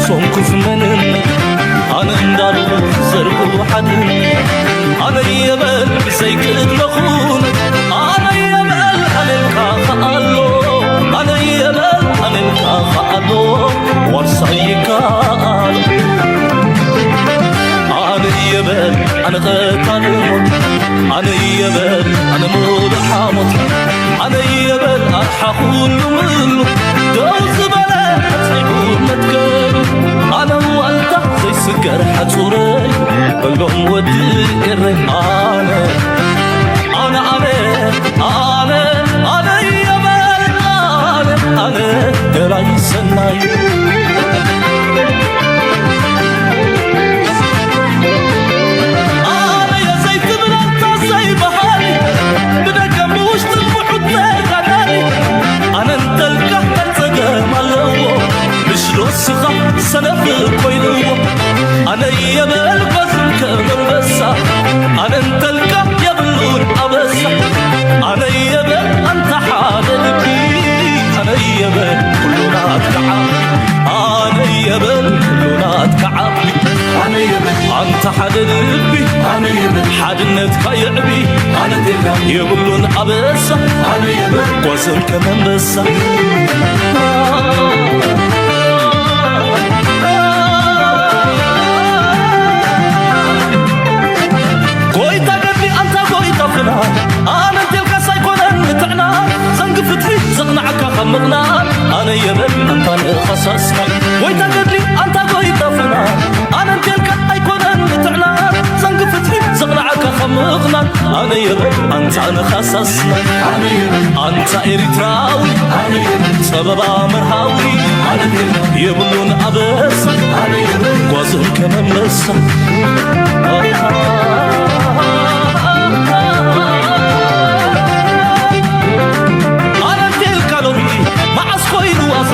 ጾምኩስ መንነት ኣነ እንዳሉ ዘርጉ ሓድነት ኣነ የበል ብዘይክእለኹን ኣነ የበል ኣነልካ ከኣሎ ኣነ የበል ኣነልካ ከኣሎ ዋርሳይ ይከኣል ኣነ የበል ኣነ ቀታሊ ሞት ኣነ የበል ኣነ ሙሉእ ሓሞት ኣነ የበል ኣርሓ ኩሉ ምሉ ደው ዝበለ ኣጽኒዑ መትከሉ ኣነ ዋልታ ዘይስገር ሓጹረይ በሎም ወዲ ኤረይ ኣነ ኣነ ኣነ ኣነ ኣነ የበል ኣነ ኣነ ደላይ ሰናይ ኣነ የዘይትብል ኣንታ ዘይበሃል ብደገ ብውሽጢ ብሑት ተጋዳሊ ኣነ እንተልካ እንታይ ጸገም ኣለዎ ምሽ ዶ ስኻ ሰነፍ ኮይንዎ ኣነ የበል ጓዝም ከም ኣንበሳ ኣነ እንተልካ የብሉን ኣበሳ ኣነ የበል ኣንታ ሓደ ልቢ ኣነ የበል ኩሉ ናትካ ዓቢ ኣነ የበል ኩሉ ናትካ ዓቢ ኣነ የበል ኣንታ ሓደ ልቢ ኣነ የበል ሓድነትካ የዕቢ ኣነ እንተልካ የብሉን ኣበሳ ኣነ የበል ጓዝም ከም ኣንበሳ ጎይታ ገድሊ ኣንታ ጎይታ ፍና ኣነ እንተልካስ ኣይኮነን ንጥዕና ዘንጊ ፍትሒ ዘቕናዕካ ካብ ምቕናዕ ኣነ የበል ኣንታ ንኸሳስና ጎይታ ገድሊ ኣንታ ጎይታ ፍና ኣነ እንተልካ ኣይኮነን ንጥዕና ዘንጊ ፍትሒ ዘቕናዕካ ካብ ምቕናዕ ኣነ የበል ኣንታ ንኸሳስና ኣነ የበል ኣንታ ኤሪትራዊ ኣነ የበል ጸበባ መርሃዊ ኣነ የበል የብሉን ኣበሳ ኣነ የበል ጓዝም ከም ኣንበሳ ኣነ እንተልካ ሎሚ መዓስ ኮይኑ ዋዛ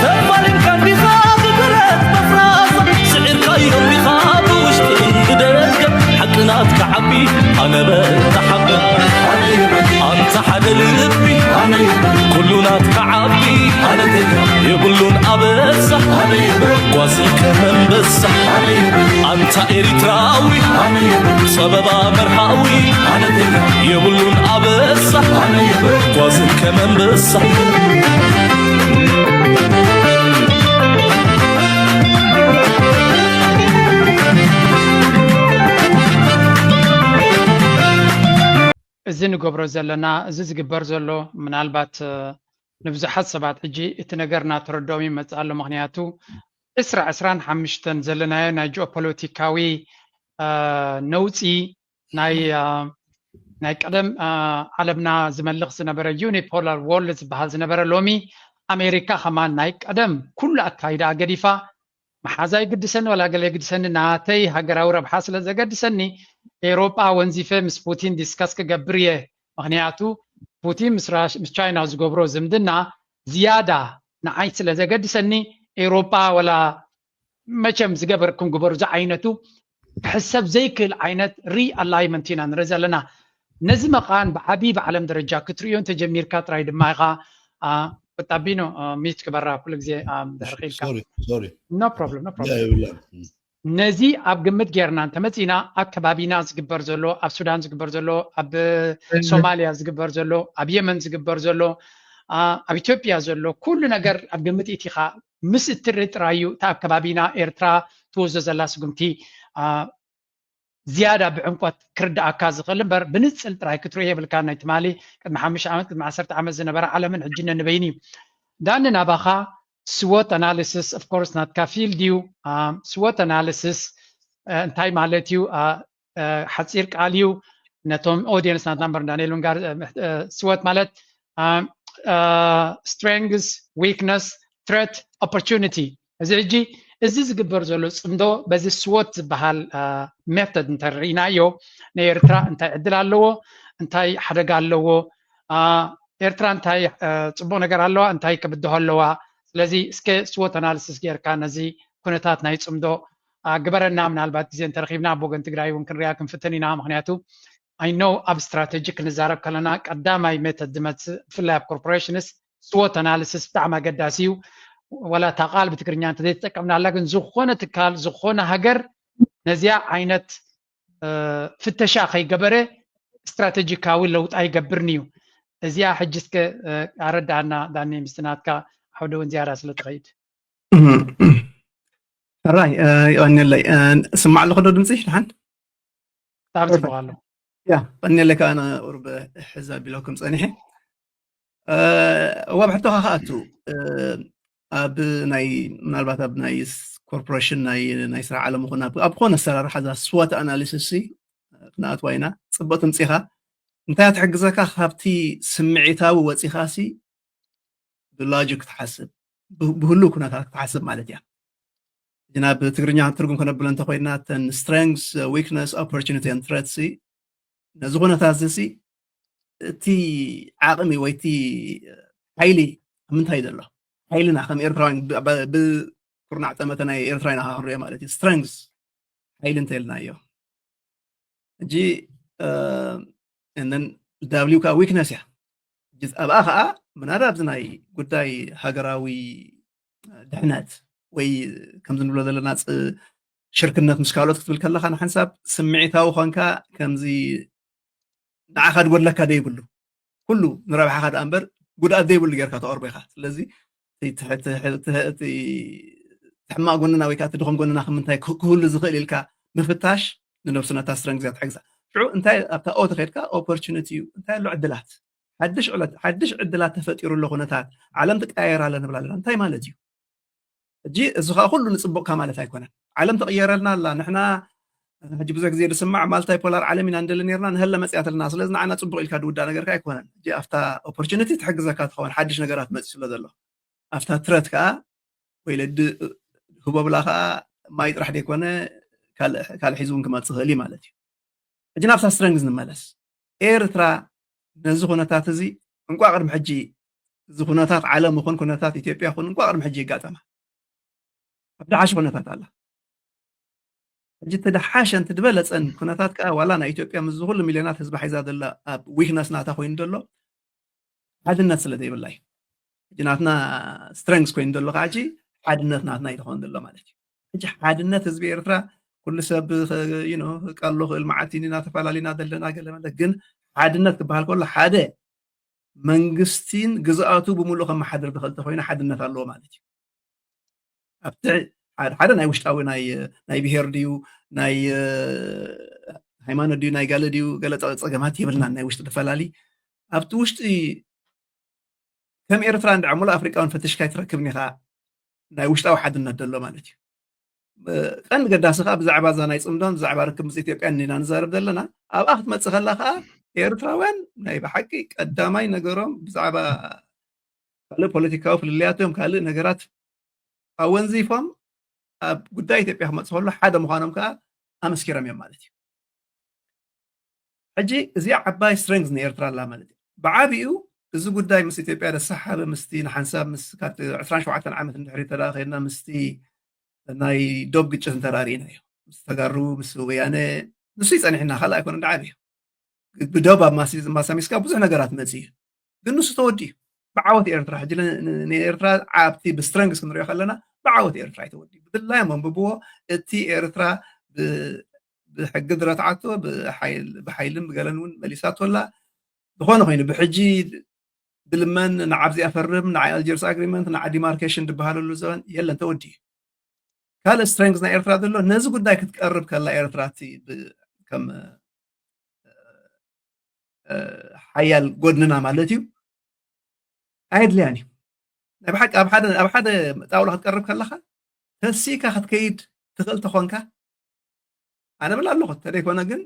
ተፋሊምካ እንዲኻ ብብረት መፍራዛ ስዒርካዮ እንዲኻ ብውሽጥን ብደገ ሓቂ ናትካ ዓቢ ኣነ በል ተሓበን ኣንታ ሓደ ልቢ ኩሉ ናትካ ዓቢ የብሉን ኣበሳ ጓዝን ከም ኣንበሳ ኣንታ ኤሪትራዊ ጸበባ መርሃዊ የብሉን ኣበሳ ጓዝን ከም ኣንበሳ እዚ ንገብሮ ዘለና እዚ ዝግበር ዘሎ ምናልባት ንብዙሓት ሰባት ሕጂ እቲ ነገር እናተረድኦም ይመፅእ ኣሎ። ምክንያቱ ዕስራ ዕስራን ሓሙሽተን ዘለናዮ ናይ ጂኦፖለቲካዊ ነውፂ ናይ ናይ ቀደም ዓለምና ዝመልኽ ዝነበረ ዩኒፖላር ዎርልድ ዝበሃል ዝነበረ ሎሚ ኣሜሪካ ከማን ናይ ቀደም ኩሉ ኣካይዳ ገዲፋ መሓዛ ይግድሰኒ ዋላ ገለ ይግድሰኒ ናተይ ሃገራዊ ረብሓ ስለ ዘገድሰኒ ኤውሮጳ ወንዚፈ ምስ ፑቲን ዲስከስ ክገብር እየ። ምኽንያቱ ፑቲን ምስ ቻይና ዝገብሮ ዝምድና ዝያዳ ንዓይ ስለ ዘገድሰኒ ኤውሮጳ ዋላ መቸም ዝገበርኩም ግበሩ ዝዓይነቱ ክሕሰብ ዘይክእል ዓይነት ሪኣላይመንት ኢና ንርኢ ዘለና። ነዚ መቓን ብዓብዪ ብዓለም ደረጃ ክትርእዮ እንተጀሚርካ ጥራይ ድማ ኢኻ። ቁጣቢኖ ሚት ክበራ ኩሉ ግዜ ድሕሪ ኢልካ። ኖ ፕሮብለም ኖ ፕሮብለም። ነዚ ኣብ ግምት ጌርና እንተመፂና ኣብ ከባቢና ዝግበር ዘሎ ኣብ ሱዳን ዝግበር ዘሎ ኣብ ሶማሊያ ዝግበር ዘሎ ኣብ የመን ዝግበር ዘሎ ኣብ ኢትዮጵያ ዘሎ ኩሉ ነገር ኣብ ግምት ኢቲኻ ምስ እትርኢ ጥራይ እዩ እታ ኣብ ከባቢና ኤርትራ ትወስዶ ዘላ ስጉምቲ ዝያዳ ብዕምቆት ክርድኣካ ዝኽእል እምበር ብንጽል ጥራይ ክትርእዮ የብልካ ናይ ትማሊ ቅድሚ ሓሙሽተ ዓመት ቅድሚ ዓሰርተ ዓመት ዝነበረ ዓለምን ሕጂ ነንበይኑ እዩ። ዳኒ ናባኻ ስዎት ኣናሊሲስ of course ናትካ ፊልድ እዩ። ስዎት ኣናሊሲስ እንታይ ማለት እዩ? ሓፂር ቃል እዩ ነቶም ኦዲየንስ ናትና እምበር ዳንኤል ምንጋር ስወት ማለት strengths weakness threat opportunity እዚ ሕጂ እዚ ዝግበር ዘሎ ፅምዶ በዚ ስወት ዝበሃል ሜተድ እንተርኢናዮ ንኤርትራ እንታይ ዕድል ኣለዎ እንታይ ሓደጋ ኣለዎ ኤርትራ እንታይ ፅቡቅ ነገር ኣለዋ እንታይ ክብድሆ ኣለዋ ስለዚ እስከ ስወት ኣናሊሲስ ጌርካ ነዚ ኩነታት ናይ ፅምዶ ግበረና ምናልባት ግዜ እንተረኺብና ኣብ ወገን ትግራይ እውን ክንሪኣ ክንፍትን ኢና ምክንያቱ I know ኣብ ስትራተጂ ክንዛረብ ከለና ቀዳማይ ሜተድ ዝመፅእ ብፍላይ ኣብ ኮርፖሬሽንስ ስዎት ኣናሊሲስ ብጣዕሚ ኣገዳሲ እዩ ወላ እታ ቃል ብትግርኛ እንተዘይተጠቀምናላ፣ ግን ዝኾነ ትካል፣ ዝኾነ ሃገር ነዚኣ ዓይነት ፍተሻ ከይገበረ ስትራቴጂካዊ ለውጢ ኣይገብርን እዩ። እዚኣ ሕጂ እስከ ኣረዳኣና ዳኒ፣ ምስቲ ናትካ ዓውደ እውን ዝያዳ ስለ ትኸይድ። ሕራይ፣ የቐንየለይ። ስማዕ ኣለኹ ዶ ድምፂ ድሓን? ብጣዕሚ ፅቡቕ ኣሎ። ያ ቀንየለይ ከዓ ቁርብ ሕዛ ቢለኩም ፀኒሐ። እዋ ብሕቶኻ ከኣቱ ኣብ ናይ ምናልባት ኣብ ናይ ኮርፖሬሽን ናይ ናይ ስራሕ ዓለም ኹን ኣብ ኮነ ኣሰራርሓ ዛ ስዋት ኣናሊሲስ ክንኣትዋ ኢና። ፅቡቅ ትምፂኻ እንታይ ትሕግዘካ? ካብቲ ስምዒታዊ ወፂኻ ሲ ብሎጂክ ክትሓስብ፣ ብህሉ ኩነታት ክትሓስብ ማለት እያ። ሕጂ ናብ ትግርኛ ትርጉም ከነብሎ እንተኮይና ተን strengths, weakness, opportunity and threats ነዚ ኩነታት እዚ እቲ ዓቕሚ ወይ እቲ ሓይሊ ምንታይ ዘሎ ሓይልና ከም ኤርትራውያን ብኩርናዕ ጠመተ ናይ ኤርትራውያን ክንሪኦ ማለት እዩ። Strengths ሓይሊ እንተልናዮ ሕጂ ንን ዳብሊው ከዓ weakness እያ። ኣብኣ ከዓ ምናዳ ኣብዚ ናይ ጉዳይ ሃገራዊ ድሕነት ወይ ከምዚ ንብሎ ዘለና ሽርክነት ምስ ካልኦት ክትብል ከለካ ንሓንሳብ ስምዒታዊ ኮንካ ከምዚ ንዓኻ ድጎድለካ ደይብሉ ኩሉ ንረብሓኻ ደኣ እምበር ጉድኣት ዘይብሉ ጌርካ ተቕርቦ ኢኻ። ስለዚ ሕማቕ ጎንና ወይ ከዓ ድኹም ጎንና ክምንታይ ክህሉ ዝኽእል ኢልካ ምፍታሽ ንነብሱ ነታ strength እያ ትሕግዛ። ሽዑ እንታይ ኣብታ ኦ ተኸድካ opportunity እዩ እንታይ ኣሎ ዕድላት ሓድሽ ዕለት ሓድሽ ዕድላት ተፈጢሩ ኣሎ ኩነታት ዓለም ትቀያየር ኣለ ንብል ኣለና እንታይ ማለት እዩ? ሕጂ እዚ ከዓ ኩሉ ንፅቡቕካ ማለት ኣይኮነን። ዓለም ተቕየረልና ኣላ ንሕና ሕጂ ብዙሕ ግዜ ዝስማዕ ማልታይ ፖላር ዓለም ኢና ንደሊ ነርና ንሀለ መፅያትልና ስለዚ ንዓና ፅቡቕ ኢልካ ድውዳ ነገርካ ኣይኮነን። ሕጂ ኣብታ opportunity ትሕግዘካ ትኸውን ሓድሽ ነገራት መፅእ ስለ ዘሎ ኣብታ threat ከዓ ወይ ለዲ ህቦብላ ከዓ ማይ ጥራሕ ደይኮነ ካልእ ሒዙ እውን ክመፅእ ክእል እዩ ማለት እዩ። ሕጂ ናብታ strengths ንመለስ። ኤርትራ ነዚ ኩነታት እዚ እንቋ ቅድሚ ሕጂ እዚ ኩነታት ዓለም ይኹን ኩነታት ኢትዮጵያ ይኹን እንቋ ቅድሚ ሕጂ ይጋጠማ ኣብ ደሓሽ ኩነታት ኣላ። ሕጂ እቲ ደሓሸን እቲ ዝበለፀን ኩነታት ከዓ ዋላ ናይ ኢትዮጵያ ምስዚ ኩሉ ሚልዮናት ህዝቢ ሓይዛ ዘላ ኣብ weakness ናታ ኮይኑ ዘሎ ሓድነት ስለ ዘይብላ እዩ። ሕጂ ናትና strengths ኮይኑ ዘሎ ከዓ ሕጂ ሓድነት ናትና እዩ ዝኸውን ዘሎ ማለት እዩ። ሕጂ ሓድነት ህዝቢ ኤርትራ ኩሉ ሰብ ቀሎ ክእል መዓልቲ ኢና ተፈላለዩና ዘለና ገለ መለ ግን ሓድነት ክበሃል ከሎ ሓደ መንግስቲን ግዝኣቱ ብምሉእ ከመሓድር ዝኽእል ተኮይኑ ሓድነት ኣለዎ ማለት እዩ። ኣብቲ ሓደ ናይ ውሽጣዊ ናይ ብሄር ድዩ ናይ ሃይማኖት ድዩ ናይ ጋለ ድዩ ገለ ፀገማት የብልናን ናይ ውሽጢ ተፈላለዩ ኣብቲ ውሽጢ ከም ኤርትራ እንድዓ ሙሉእ ኣፍሪቃ እውን ፈቲሽካ ኣይትረክብን ኢኻ ናይ ውሽጣዊ ሓድነት ዘሎ ማለት እዩ። ቀንዲ ገዳሲ ከዓ ብዛዕባ እዛ ናይ ፅምዶን ብዛዕባ ርክብ ምስ ኢትዮጵያን ኢና ንዛረብ ዘለና። ኣብኣ ክትመፅእ ከላ ከዓ ኤርትራውያን ናይ ብሓቂ ቀዳማይ ነገሮም ብዛዕባ ካልእ ፖለቲካዊ ፍልልያት እዮም ካልእ ነገራት ኣወንዚፎም ኣብ ጉዳይ ኢትዮጵያ ክመፅእ ከሎ ሓደ ምዃኖም ከዓ ኣመስኪሮም እዮም ማለት እዩ። ሕጂ እዚኣ ዓባይ strengths ንኤርትራ ኣላ ማለት እዩ። ብዓቢኡ እዚ ጉዳይ ምስ ኢትዮጵያ ዘሰሓበ ምስቲ ንሓንሳብ ምስ ካብቲ ዕስራን ሸውዓተን ዓመት እንድሕሪ ተደኣ ከይድና ምስቲ ናይ ዶብ ግጭት እንተራሪእናዮ ምስ ተጋሩ ምስ ወያነ ንሱ ይፀኒሕና ካልእ ኣይኮነ እንዳ ዓብዩ ብዶብ ኣብ ማሳሚስካ ብዙሕ ነገራት መፅእ እዩ። ግን ንሱ ተወዲኡ ብዓወት ኤርትራ ሕጂ ንኤርትራ ዓብቲ ብስትረንግስ ክንሪኦ ከለና ብዓወት ኤርትራ ይተወዲኡ። ብድላዮም ኣንብብዎ። እቲ ኤርትራ ብሕጊ ዝረትዓቶ ብሓይልን ብገለን እውን መሊሳቶ ኣላ። ዝኾነ ኮይኑ ብሕጂ ብልመን ንዓብዚ ኣፈርም ንዓይ ኣልጀርስ ኣግሪመንት ንዓ ዲማርኬሽን ዝበሃለሉ ዘበን የለን፣ ተወዲኡ። ካልእ ስትሬንግዝ ናይ ኤርትራ ዘሎ ነዚ ጉዳይ ክትቀርብ ከላ ኤርትራ እቲ ከም ሓያል ጎድንና ማለት እዩ ኣየድልያን እዩ። ናይ ብሓቂ ኣብ ሓደ ኣብ ሓደ ጣውላ ክትቀርብ ከለኻ ተሲእካ ክትከይድ ትኽእል ተኾንካ ኣነ ብል ኣለኹ። እንተደይኮነ ግን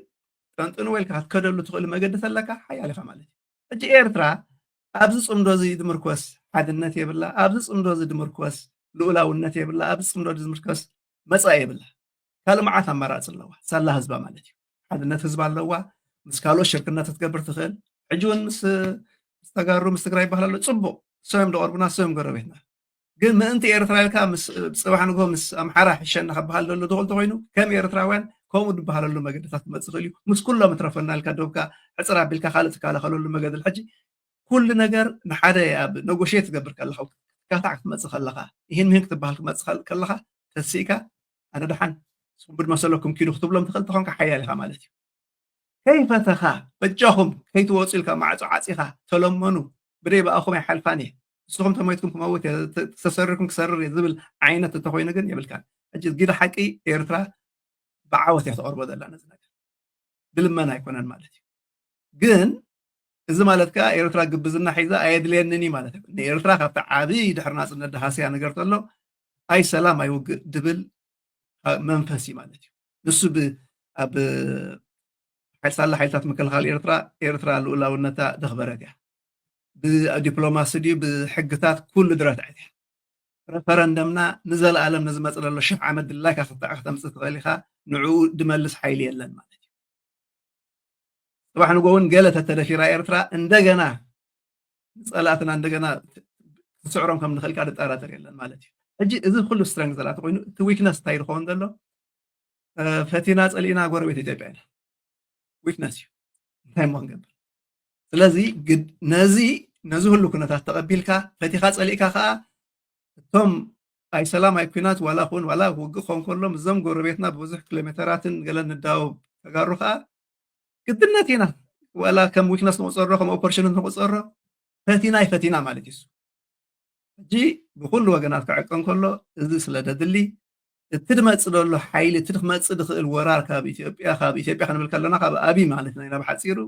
ጠንጥንዎ ኢልካ ክትከደሉ ትኽእል መገዲ ተለካ ሓያል ኢኻ ማለት እዩ። ሕጂ ኤርትራ ኣብዚ ፅምዶ እዚ ድምርኮስ ሓድነት የብላ። ኣብዚ ፅምዶ እዚ ድምርኮስ ልኡላውነት የብላ። ኣብዚ ፅምዶ እዚ ድምርኮስ መፃኢ የብላ። ካልእ መዓት ኣማራፂ ኣለዋ። ሳላ ህዝባ ማለት እዩ። ሓድነት ህዝባ ኣለዋ። ምስ ካልኦት ሽርክነት ክትገብር ትኽእል። ሕጂ እውን ምስ ምስ ተጋሩ ምስ ትግራይ ይበሃል ኣሎ። ፅቡቕ፣ እሶም እዮም ደቐርቡና፣ እሶም እዮም ጎረቤትና። ግን ምእንቲ ኤርትራ ኢልካ ምስ ፅባሕ ንግሆ ምስ ኣምሓራ ሕሸና ክበሃል ዘሎ ድኽእል ተኮይኑ ከም ኤርትራውያን ከምኡ ዝበሃለሉ መገድታት ክመፅእ ይኽእል እዩ። ምስ ኩሎም እትረፈና ኢልካ ዶብካ ሕፅር ኣቢልካ ካልእ ትከላኸለሉ መገዲ ኣሎ። ሕጂ ኩሉ ነገር ንሓደ ኣብ ነጎሽየት ትገብር ከለኻ ሻታዕ ክትመፅእ ከለኻ፣ ይህን ምህን ክትበሃል ክትመፅእ ከል-፣ ከለኻ፣ ተሲእካ፣ ኣነ ደሓን፣ ስንቡድ መሰለኩም ኪዱ ክትብሎም ትኽእል ተኾንካ ሓያል ኢኻ ማለት እዩ። ከይፈተኻ፣ በጃኹም ከይትወፁ ኢልካ ማዕፆ ዓፂኻ፣ ተለመኑ፣ ብደይ ብኣኹም ኣይሓልፋን እየ፣ ንስኹም ተሞይትኩም ክመውት እየ፣ ተ-፣ ተሰሪርኩም ክሰርር እየ ዝብል ዓይነት እንተኾይኑ ግን የብልካን። ሕጂ ግደ ሓቂ ኤርትራ ብዓወት እያ ተቕርቦ ዘላ ነዚ ነገር። ብልመና ኣይኮነን ማለት እዩ። ግን እዚ ማለት ከኣ ኤርትራ ግብዝና ሒዛ ኣየድልየንን እዩ ማለት ኣይኮነን። ንኤርትራ ካብቲ ዓቢ ድሕሪ ናጽነት ድሃስያ ነገር ተሎ፣ ኣይ ሰላም ኣይ ውግእ ድብል መንፈስ እዩ ማለት እዩ። ንሱ ብ-፣ ኣብ ሓይል-፣ ሳላ ሓይልታት ምክልኻል ኤርትራ፣ ኤርትራ ልኡላውነታ ደኽበረት እያ። ብዲፕሎማሲ ድዩ ብሕግታት ኩሉ ድረትዐት እያ። ረፈረንደምና ንዘለኣለም ንዝመጽእ ዘሎ ሽሕ ዓመት ድላይካ ክትዕ-፣ ክተምጽእ ትኽእል ኢኻ። ንዕኡ ድመልስ ሓይሊ የለን ማለት እዩ። ጽባሕ ንጎ እውን ገለ ተተደፊራ ኤርትራ እንደገና ንጸላእትና እንደገና ክትስዕሮም ከም ንኽእል ከኣ ድጠራጠር የለን ማለት እዩ። ሕጂ እዚ ኩሉ ስትረንግ ዘላተ ኮይኑ እቲ ዊክነስ እንታይ ዝኸውን ዘሎ? እ፣ ፈቲና ጸሊእና ጎረቤት ኢትዮጵያ ኢና። ዊክነስ እዩ። እንታይ እሞ ክንገብር? ስለዚ ግድ-፣ ነዚ፣ ነዚ ሁሉ ኩነታት ተቐቢልካ፣ ፈቲኻ ጸሊእካ ከኣ እቶም ኣይ ሰላም ኣይ ኩናት ዋላ ኹን ዋላ ውግእ ክኸውን ከሎ ምስዞም ጎረቤትና ብብዙሕ ኪሎ ሜተራትን ገለን ንዳወብ ተጋሩ ከኣ ግድነት ኢና። ዋላ ከም ዊክነስ ንቑጸሮ፣ ከም ኦፖርቹኒቲ ንቑጸሮ፣ ፈቲና ኣይፈቲና ማለት እዩ። ሕጂ ብኹሉ ወገናት ክዕቀን ከሎ እዚ ስለ ደድሊ፣ እቲ ድመጽእ ዘሎ ሓይሊ፣ እቲ ክመጽእ ድኽእል ወራር ካብ ኢትዮጵያ፣ ካብ ኢትዮጵያ ክንብል ከለና ካብ ኣብይ ማለት ናይ ናብ ሓጺሩ፣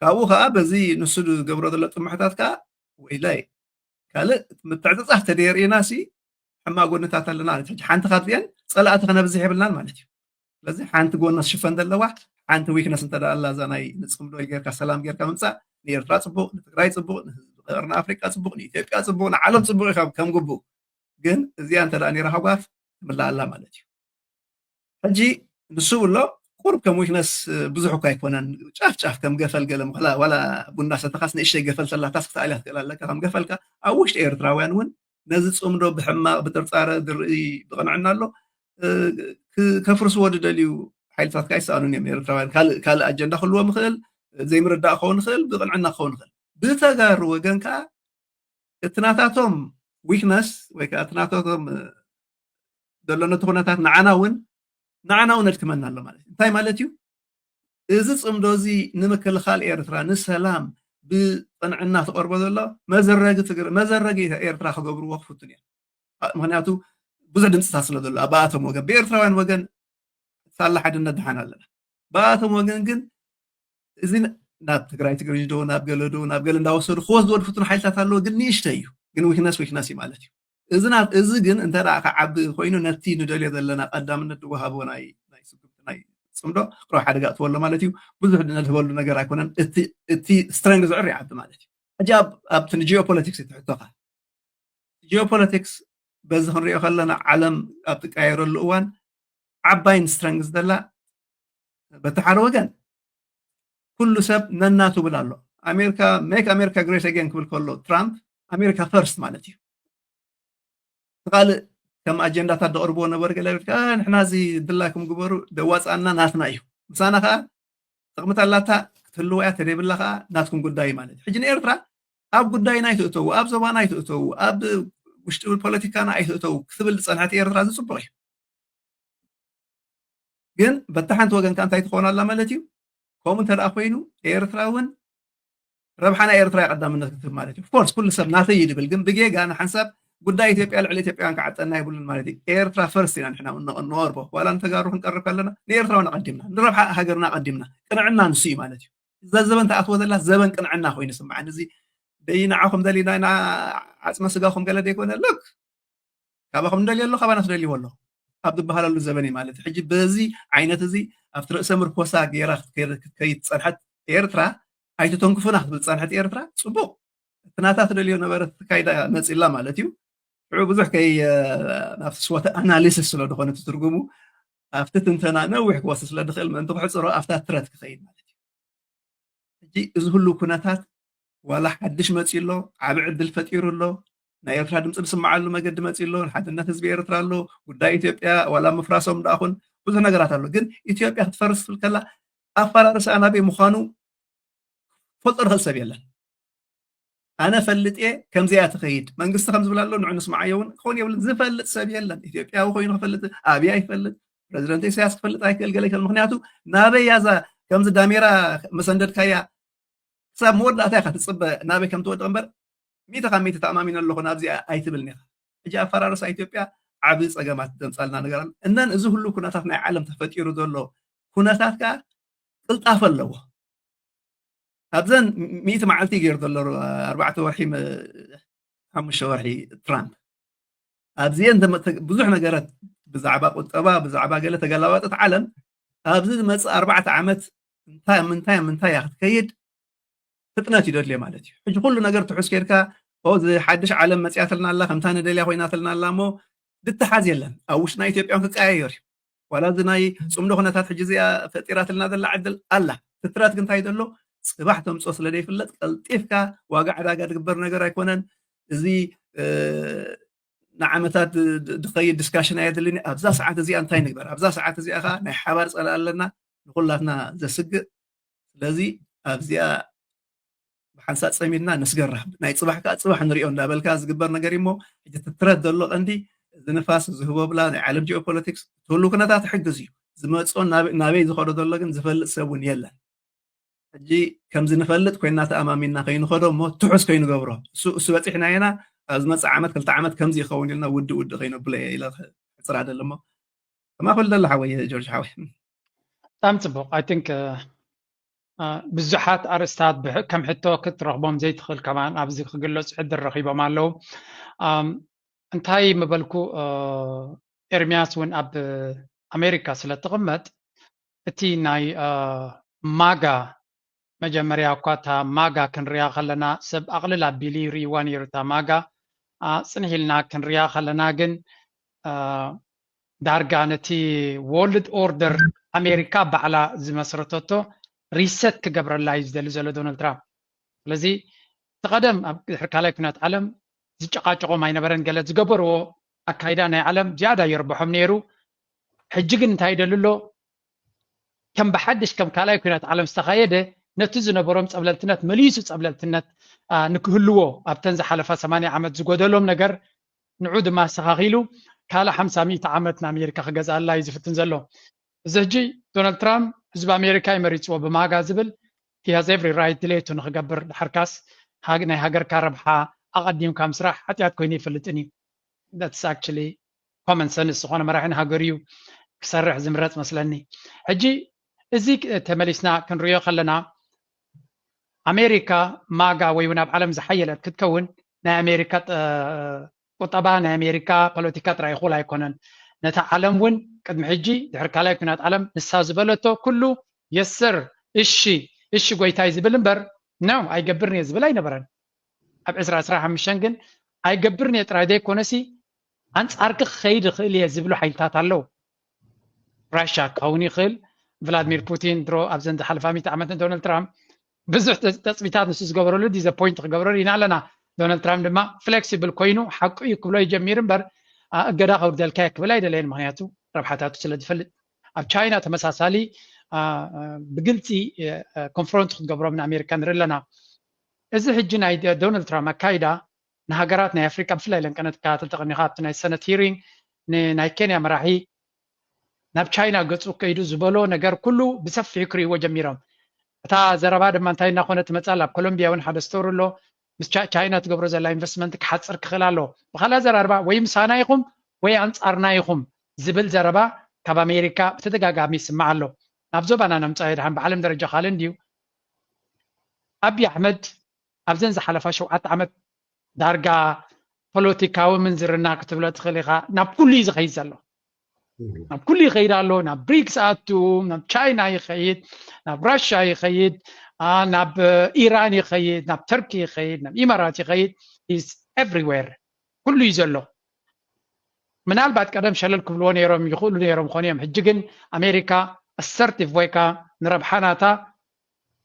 ካብኡ ከኣ በዚ ንሱ ዝገብሮ ዘሎ ጥምሕታት ከኣ ወይላይ ካልእ ምትዕጽጻፍ ተደየርኢና ሲ ሕማቕ ጎንታት ኣለና ማለት እዩ። ሓንቲ ካብዚአን ጸላእቲ ከነብዝሕ የብልናን ማለት እዩ። ስለዚ ሓንቲ ጎና ዝሽፈን ዘለዋ ሓንቲ ዊክነስ እንተ ደኣ ኣላ እዛ ናይ ንጽምዶ ጌርካ ሰላም ጌርካ ምምጻእ ንኤርትራ ጽቡቕ፣ ንትግራይ ጽቡቕ፣ ንህዝቢ ቀርኒ ኣፍሪቃ ጽቡቕ፣ ንኢትዮጵያ ጽቡቕ፣ ንዓለም ጽቡቕ እዩ ካብ ከም ግቡእ። ግን እዚኣ እንተ ደኣ ነይራ ሃጓፍ ትምላእ ኣላ ማለት እዩ። ሕጂ ንሱ ብሎ ቁርብ ከም ዊክነስ ብዙሕ እኳ ኣይኮነን፣ ጫፍ ጫፍ ከም ገፈል ገለ ምኽላ ዋላ ቡና ሰተኻስ ንእሽተይ ገፈል ተላታስ ክትኣልያ ትኽእል ኣለካ ከም ገፈልካ ኣብ ውሽጢ ኤርትራውያን እውን ነዚ ጽምዶ ብሕማቕ ብጥርጣረ ዝርኢ ብቕንዕና ኣሎ። እ፣ ክ-፣ ከፍርስዎ ዝደልዩ ሓይልታት ከኣ ኣይሰኣኑን እዮም ኤርትራውያን። ካልእ፣ ካልእ ኣጀንዳ ክህልዎም ይኽእል፣ ዘይምርዳእ ክኸውን ይኽእል፣ ብቕንዕና ክኸውን ይኽእል። ብተጋሩ ወገን ከኣ እቲ ናታቶም ዊክነስ ወይ ከኣ እቲ ናታቶም፣ እ፣ ዘሎ ነቲ ኩነታት ንዓና እውን፣ ንዓና እውን ኣድክመና ኣሎ ማለት እዩ። እንታይ ማለት እዩ? እዚ ጽምዶ እዚ ንምክልኻል ኤርትራ፣ ንሰላም ብቕንዕና ትቐርቦ ዘሎ መዘረጊ ትግር-፣ መዘረጊ ኤርትራ ክገብርዎ ክፍትኑ እዮም። አ-፣ ምኽንያቱ ብዙሕ ድምፅታት ስለ ዘሎ፣ ኣብ ኣቶም ወገን፣ ብኤርትራውያን ወገን ሳላ ሓድነት ደሓን ኣለና። ብኣቶም ወገን ግን እዚ ን-፣ ናብ ትግራይ ትግርኝ ዶ፣ ናብ ገለ ዶ፣ ናብ ገለ እንዳወሰዱ ክወስድዎ ዝፍትኑ ሓይልታት ኣለዎ፣ ግን ንእሽተይ እዩ። ግን ዊክነስ ዊክነስ እዩ ማለት እዩ። እዚ ናብ፣ እዚ ግን እንተ ደኣ ክዓቢ ኮይኑ ነቲ ንደልዮ ዘለና ቀዳምነት ዝወሃቦ ናይ፣ ናይ ስጉምቲ ናይ ጽምዶ ቅሩብ ሓደጋ እትወሎ ማለት እዩ። ብዙሕ ነድህበሉ ነገር ኣይኮነን። እቲ፣ እቲ ስትረንግ ዝዕር ይዓቢ ማለት እዩ። ሕጂ ኣብ፣ ኣብቲ ንጂኦፖለቲክስ እቲ ሕቶኻ። ጂኦፖለቲክስ በዚ ክንሪኦ ከለና ዓለም ኣብ ትቀያየረሉ እዋን ዓባይን ስትረንግ ዝደላ በቲ ሓደ ወገን ኩሉ ሰብ ነናቱ ብል ኣሎ። ኣሜሪካ፣ ሜክ ኣሜሪካ ግሬት ኣጌን ክብል ከሎ ትራምፕ ኣሜሪካ ፈርስት ማለት እዩ። እቲ ካልእ ከም ኣጀንዳታት ዘቕርብዎ ነበሩ ገለ ቤት ከኣ ንሕና እዚ ድላይኩም ግበሩ ደዋፅኣና ናትና እዩ። ምሳና ከኣ ጥቕምታ ኣላታ ክትህልዋ እያ ተደይብላ ከኣ ናትኩም ጉዳይ ማለት እዩ። ሕጂ ንኤርትራ ኣብ ጉዳይና ኣይትእተዉ፣ ኣብ ዞባና ኣይትእተዉ፣ ኣብ ውሽጢ ፖለቲካና ኣይትእተዉ ክትብል ዝጸንሐት ኤርትራ እዚ ጽቡቕ እዩ። ግን በቲ ሓንቲ ወገን ከኣ እንታይ ትኸውን ኣላ ማለት እዩ? ከምኡ እንተ ደኣ ኮይኑ ኤርትራ እውን ረብሓ ናይ ኤርትራ እዩ ቀዳምነት ክትህብ ማለት እዩ። ኦፍኮርስ ኩሉ ሰብ ናተይ እዩ ድብል፣ ግን ብጌጋ ንሓንሳብ ጉዳይ ኢትዮጵያ ልዕሊ ኢትዮጵያውያን ክዓጠና የብሉን ማለት እዩ። ኤርትራ ፈርስት ኢና ንሕና እውን ንቐ-፣ ንቐርቦ። ዋላ ንተጋሩ ክንቀርብ ከለና ንኤርትራ እውን ኣቐዲምና፣ ንረብሓ ሃገርና ኣቐዲምና። ቅንዕና ንሱ እዩ ማለት እዩ። እዛ ዘበን ትኣትዎ ዘላ ዘበን ቅንዕና ኮይኑ ይስምዓኒ። እዚ ደይ ንዓኹም ደሊና ኢና ዓጽመ ስጋኹም ገለ ደይኮነ፣ ሎክ ካባኹም ንደልዮ ኣሎ፣ ካባና ትደልይዎ ኣሎ ኣብ ዝበሃለሉ ዘበን እዩ ማለት እዩ። ሕጂ በዚ ዓይነት እዚ ኣብቲ ርእሰ ምርኮሳ ገይራ ክትከይድ፣ ክትከይድ ዝጸንሐት ኤርትራ፣ ኣይትተንክፉና ክትብል ዝጸንሐት ኤርትራ፣ ጽቡቕ፣ እቲ ናታ ትደልዮ ነበረት ተካይዳ መጺላ ማለት እዩ። ሽዑ ብዙሕ ከይ-፣ ናብቲ ስወተ ኣናሊሲስ ስለ ዝኾነ እቲ ትርጉሙ፣ ኣብቲ ትንተና ነዊሕ ክወስድ ስለ ዝኽእል፣ ምእንቲ ክሕጽሮ ኣብታ ትረት ክኸይድ ማለት እዩ። ሕጂ እዚ ኩሉ ኩነታት ዋላ ሓድሽ መጺኡ ኣሎ፣ ዓቢ ዕድል ፈጢሩ ኣሎ፣ ናይ ኤርትራ ድምጺ ዝስምዓሉ መገዲ መጺኡ ኣሎ፣ ሓድነት ህዝቢ ኤርትራ ኣሎ፣ ጉዳይ ኢትዮጵያ ዋላ ምፍራሶም ደኣ ኹን ብዙሕ ነገራት ኣሎ። ግን ኢትዮጵያ ክትፈርስ ትብል ከላ ኣፈራርሳኣ ናበይ ምዃኑ ፈልጦ ዝኽእል ሰብ የለን። ኣነ ፈልጥ እየ፣ ከምዚኣ ትኸይድ መንግስቲ ከም ዝብል ኣሎ፣ ንዑ ንስማዓዮ እውን ክኸውን የብሉን። ዝፈልጥ ሰብ የለን። ኢትዮጵያዊ ኮይኑ ክፈልጥ ኣብያ ይፈልጥ፣ ፕረዚደንት ኢሳያስ ክፈልጥ ኣይክእል፣ ገለ ይክእል። ምክንያቱ ናበይ እያ እዛ ከምዚ ዳሜራ መሰንደድካያ ክሳብ መወዳእታ ኢኻ ትፅበ ናበይ ከም ትወድቕ እምበር፣ ሚእቲ ካብ ሚእቲ ተኣማሚነ ኣለኹ ናብዚኣ ኣይትብልን ኢኻ። ሕጂ ኣፈራርሳ ኢትዮጵያ ዓቢ ጸገማት ዘምጻልና ነገር ኣሎ። እነን እዚ ሁሉ ኩነታት ናይ ዓለም ተፈጢሩ ዘሎ ኩነታት ከኣ ቅልጣፈ ኣለዎ። ኣብዘን ሚእቲ መዓልቲ ገይሩ ዘሎ ኣርባዕተ ወርሒ ሓሙሽተ ወርሒ ትራምፕ ኣብዚአን ብዙሕ ነገራት ብዛዕባ ቁጠባ ብዛዕባ ገለ ተገላባጠት ዓለም ኣብዚ ዝመፅእ ኣርባዕተ ዓመት እንታይ ምንታይ ምንታይ እያ ክትከይድ ፍጥነት ይደድልዮ ማለት እዩ። ሕጂ ኩሉ ነገር ትሑዝ ከይድካ እዚ ሓድሽ ዓለም መፅያትልና ኣላ ከምታ ንደልያ ኮይናትልና ኣላ እሞ ድተሓዝ የለን ኣብ ውሽጥና ኢትዮጵያን ክቀያየር እዩ። ዋላ እዚ ናይ ፅምዶ ኩነታት ሕጂ እዚኣ ፈጢራትልና ዘላ ዕድል ኣላ። ትትረት ግን እንታይ ዘሎ ፅባሕ ተምፅኦ ስለ ዘይፍለጥ ቀልጢፍካ ዋጋ ዕዳጋ ዝግበር ነገር ኣይኮነን። እዚ ንዓመታት ዝኸይድ ዲስካሽን ኣየድልን። ኣብዛ ሰዓት እዚኣ እንታይ ንግበር ኣብዛ ሰዓት እዚኣ ከዓ ናይ ሓባር ፀላ ኣለና ንኩላትና ዘስግእ። ስለዚ ኣብዚኣ ብሓንሳእ ፀሚድና ንስገራ ናይ ፅባሕ ከዓ ፅባሕ ንሪኦ እንዳበልካ ዝግበር ነገር እሞ ሕጂ ትትረት ዘሎ ቀንዲ እዚ ንፋስ ዝህቦ ብላ ናይ ዓለም ጂኦፖለቲክስ ትህሉ ኩነታት ሕግዝ እዩ ዝመፅኦ ናበይ ዝኸዶ ዘሎ ግን ዝፈልጥ ሰብ እውን የለን። ሕጂ ከምዚ ንፈልጥ ኮይና ተኣማሚንና ከይንኸዶ እሞ ትሑዝ ከይንገብሮ እሱ በፂሕና ኢና ኣብ ዝመፅእ ዓመት ክልተ ዓመት ከምዚ ይኸውን ኢልና ውዲ ውዲ ከይነብሎ እየ ኢለ ሕፅር ኣደለ እሞ ከማፈል ደሎ ሓወይ ጆርጅ ሓወይ። ብጣዕሚ ፅቡቅ። I think ብዙሓት ኣርእስታት ከም ሕቶ ክትረኽቦም ዘይትኽእል ከማን ኣብዚ ክግለፁ ዕድል ረኺቦም ኣለዉ። እንታይ ምበልኩ ኤርሚያስ እውን ኣብ ኣሜሪካ ስለ ትቕመጥ እቲ ናይ ማጋ መጀመርያ እኳ እታ ማጋ ክንሪኣ ከለና ሰብ ኣቕልል ኣቢሉ ይርእይዋ ነይሩ እታ ማጋ። ጽንሕ ኢልና ክንሪኣ ከለና ግን ዳርጋ ነቲ ወርልድ ኦርደር ኣሜሪካ ባዕላ ዝመስረተቶ ሪሰት ክገብረላ እዩ ዝደሊ ዘሎ ዶናልድ ትራምፕ። ስለዚ እቲ ቀደም ኣብ ድሕሪ ካልኣይ ኩናት ዓለም ዝጨቃጨቆም ኣይነበረን። ገለ ዝገበርዎ ኣካይዳ ናይ ዓለም ዝያዳ የርብሖም ነይሩ። ሕጂ ግን እንታይ ይደሊ ኣሎ? ከም ብሓድሽ ከም ካልኣይ ኩናት ዓለም ዝተኻየደ ነቲ ዝነበሮም ፀብለልትነት መሊሱ ፀብለልትነት ንክህልዎ ኣብተን ዝሓለፋ ሰማንያ ዓመት ዝጎደሎም ነገር ንዑ ድማ ኣስተኻኺሉ ካልእ ሓምሳ ሚእቲ ዓመት ንኣሜሪካ ክገዝኣላ እዩ ዝፍትን ዘሎ። እዚ ሕጂ ዶናልድ ትራምፕ ህዝቢ ኣሜሪካ ይመሪፅዎ ብማጋ ዝብል he has every right ድሌቱ ንክገብር ድሓርካስ ናይ ሃገርካ ረብሓ ኣቐዲምካ ምስራሕ ሓጢኣት ኮይኑ ይፈልጥን እዩ። That's actually common sense ዝኾነ መራሒ ንሃገር እዩ ክሰርሕ ዝምረፅ መስለኒ። ሕጂ እዚ ተመሊስና ክንሪኦ ከለና ኣሜሪካ ማጋ ወይ እውን ኣብ ዓለም ዝሓየለት ክትከውን ናይ ኣሜሪካ ቁጠባ ናይ ኣሜሪካ ፖለቲካ ጥራይ ይኹል ኣይኮነን። ነታ ዓለም እውን ቅድሚ ሕጂ ድሕሪ ካልኣይ ኩናት ዓለም ንሳ ዝበለቶ ኩሉ የስር እሺ እሺ ጎይታይ ዝብል እምበር ነው ኣይገብርን እየ ዝብል ኣይነበረን። ኣብ ዕስራ ዕስራ ሓሙሽተ ግን ኣይገብርን እየ ጥራይ ዘይኮነሲ ኣንጻርኪ ክኸይድ ይኽእል እየ ዝብሉ ሓይልታት ኣለዉ። ራሻ ክኸውን ይኽእል። ቭላድሚር ፑቲን ድሮ ኣብዘን ዝሓለፋ ሚእቲ ዓመት ንዶናልድ ትራምፕ ብዙሕ ተፅቢታት ንሱ ዝገበረሉ ዲዘፖይንት ክገብረሉ ኢና ኣለና። ዶናልድ ትራምፕ ድማ ፍሌክሲብል ኮይኑ ሓቁ እዩ ክብሎ ይጀሚር እምበር እገዳ ከውርደልካ ክብል ኣይደለየን። ምክንያቱ ረብሓታቱ ስለ ዝፈልጥ። ኣብ ቻይና ተመሳሳሊ ብግልፂ ኮንፍሮንት ክትገብሮም ንኣሜሪካ ንርኢ ኣለና። እዚ ሕጂ ናይ ዶናልድ ትራምፕ ኣካይዳ ንሃገራት ናይ ኣፍሪቃ ብፍላይ ለንቀነት ክከታተል ተቐኒኻ ኣብቲ ናይ ሰነት ሂሪንግ ናይ ኬንያ መራሒ ናብ ቻይና ገፁ ከይዱ ዝበሎ ነገር ኩሉ ብሰፊሑ ክርእይዎ ጀሚሮም። እታ ዘረባ ድማ እንታይ እናኾነ ትመፃል ኣብ ኮሎምቢያ እውን ሓደ ስቶሪ ኣሎ። ምስ ቻይና ትገብሮ ዘላ ኢንቨስትመንት ክሓፅር ክኽእል ኣሎ። ብካልእ ኣዘራርባ ወይ ምሳና ኢኹም ወይ ኣንፃርና ኢኹም ዝብል ዘረባ ካብ ኣሜሪካ ብተደጋጋሚ ይስማዕ ኣሎ። ናብ ዞባና ነምፃዮ ድሓን ብዓለም ደረጃ ካልእ እንድዩ። ኣብይ ኣሕመድ ኣብዘን ዝሓለፋ ሸውዓተ ዓመት ዳርጋ ፖለቲካዊ ምንዝርና ክትብሎ ትኽእል ኢኻ። ናብ ኩሉ እዩ ዝኸይድ ዘሎ። ናብ ኩሉ ይኸይድ ኣሎ። ናብ ብሪክስ ኣቱ፣ ናብ ቻይና ይኸይድ፣ ናብ ራሻ ይኸይድ፣ ናብ ኢራን ይኸይድ፣ ናብ ተርኪ ይኸይድ፣ ናብ ኢማራት ይኸይድ። Is everywhere ኩሉ እዩ ዘሎ። ምናልባት ቀደም ሸለል ክብልዎ ነይሮም ይኽእሉ ነይሮም ኾኑ እዮም። ሕጂ ግን ኣሜሪካ ኣሰርቲቭ ወይካ ንረብሓ ናታ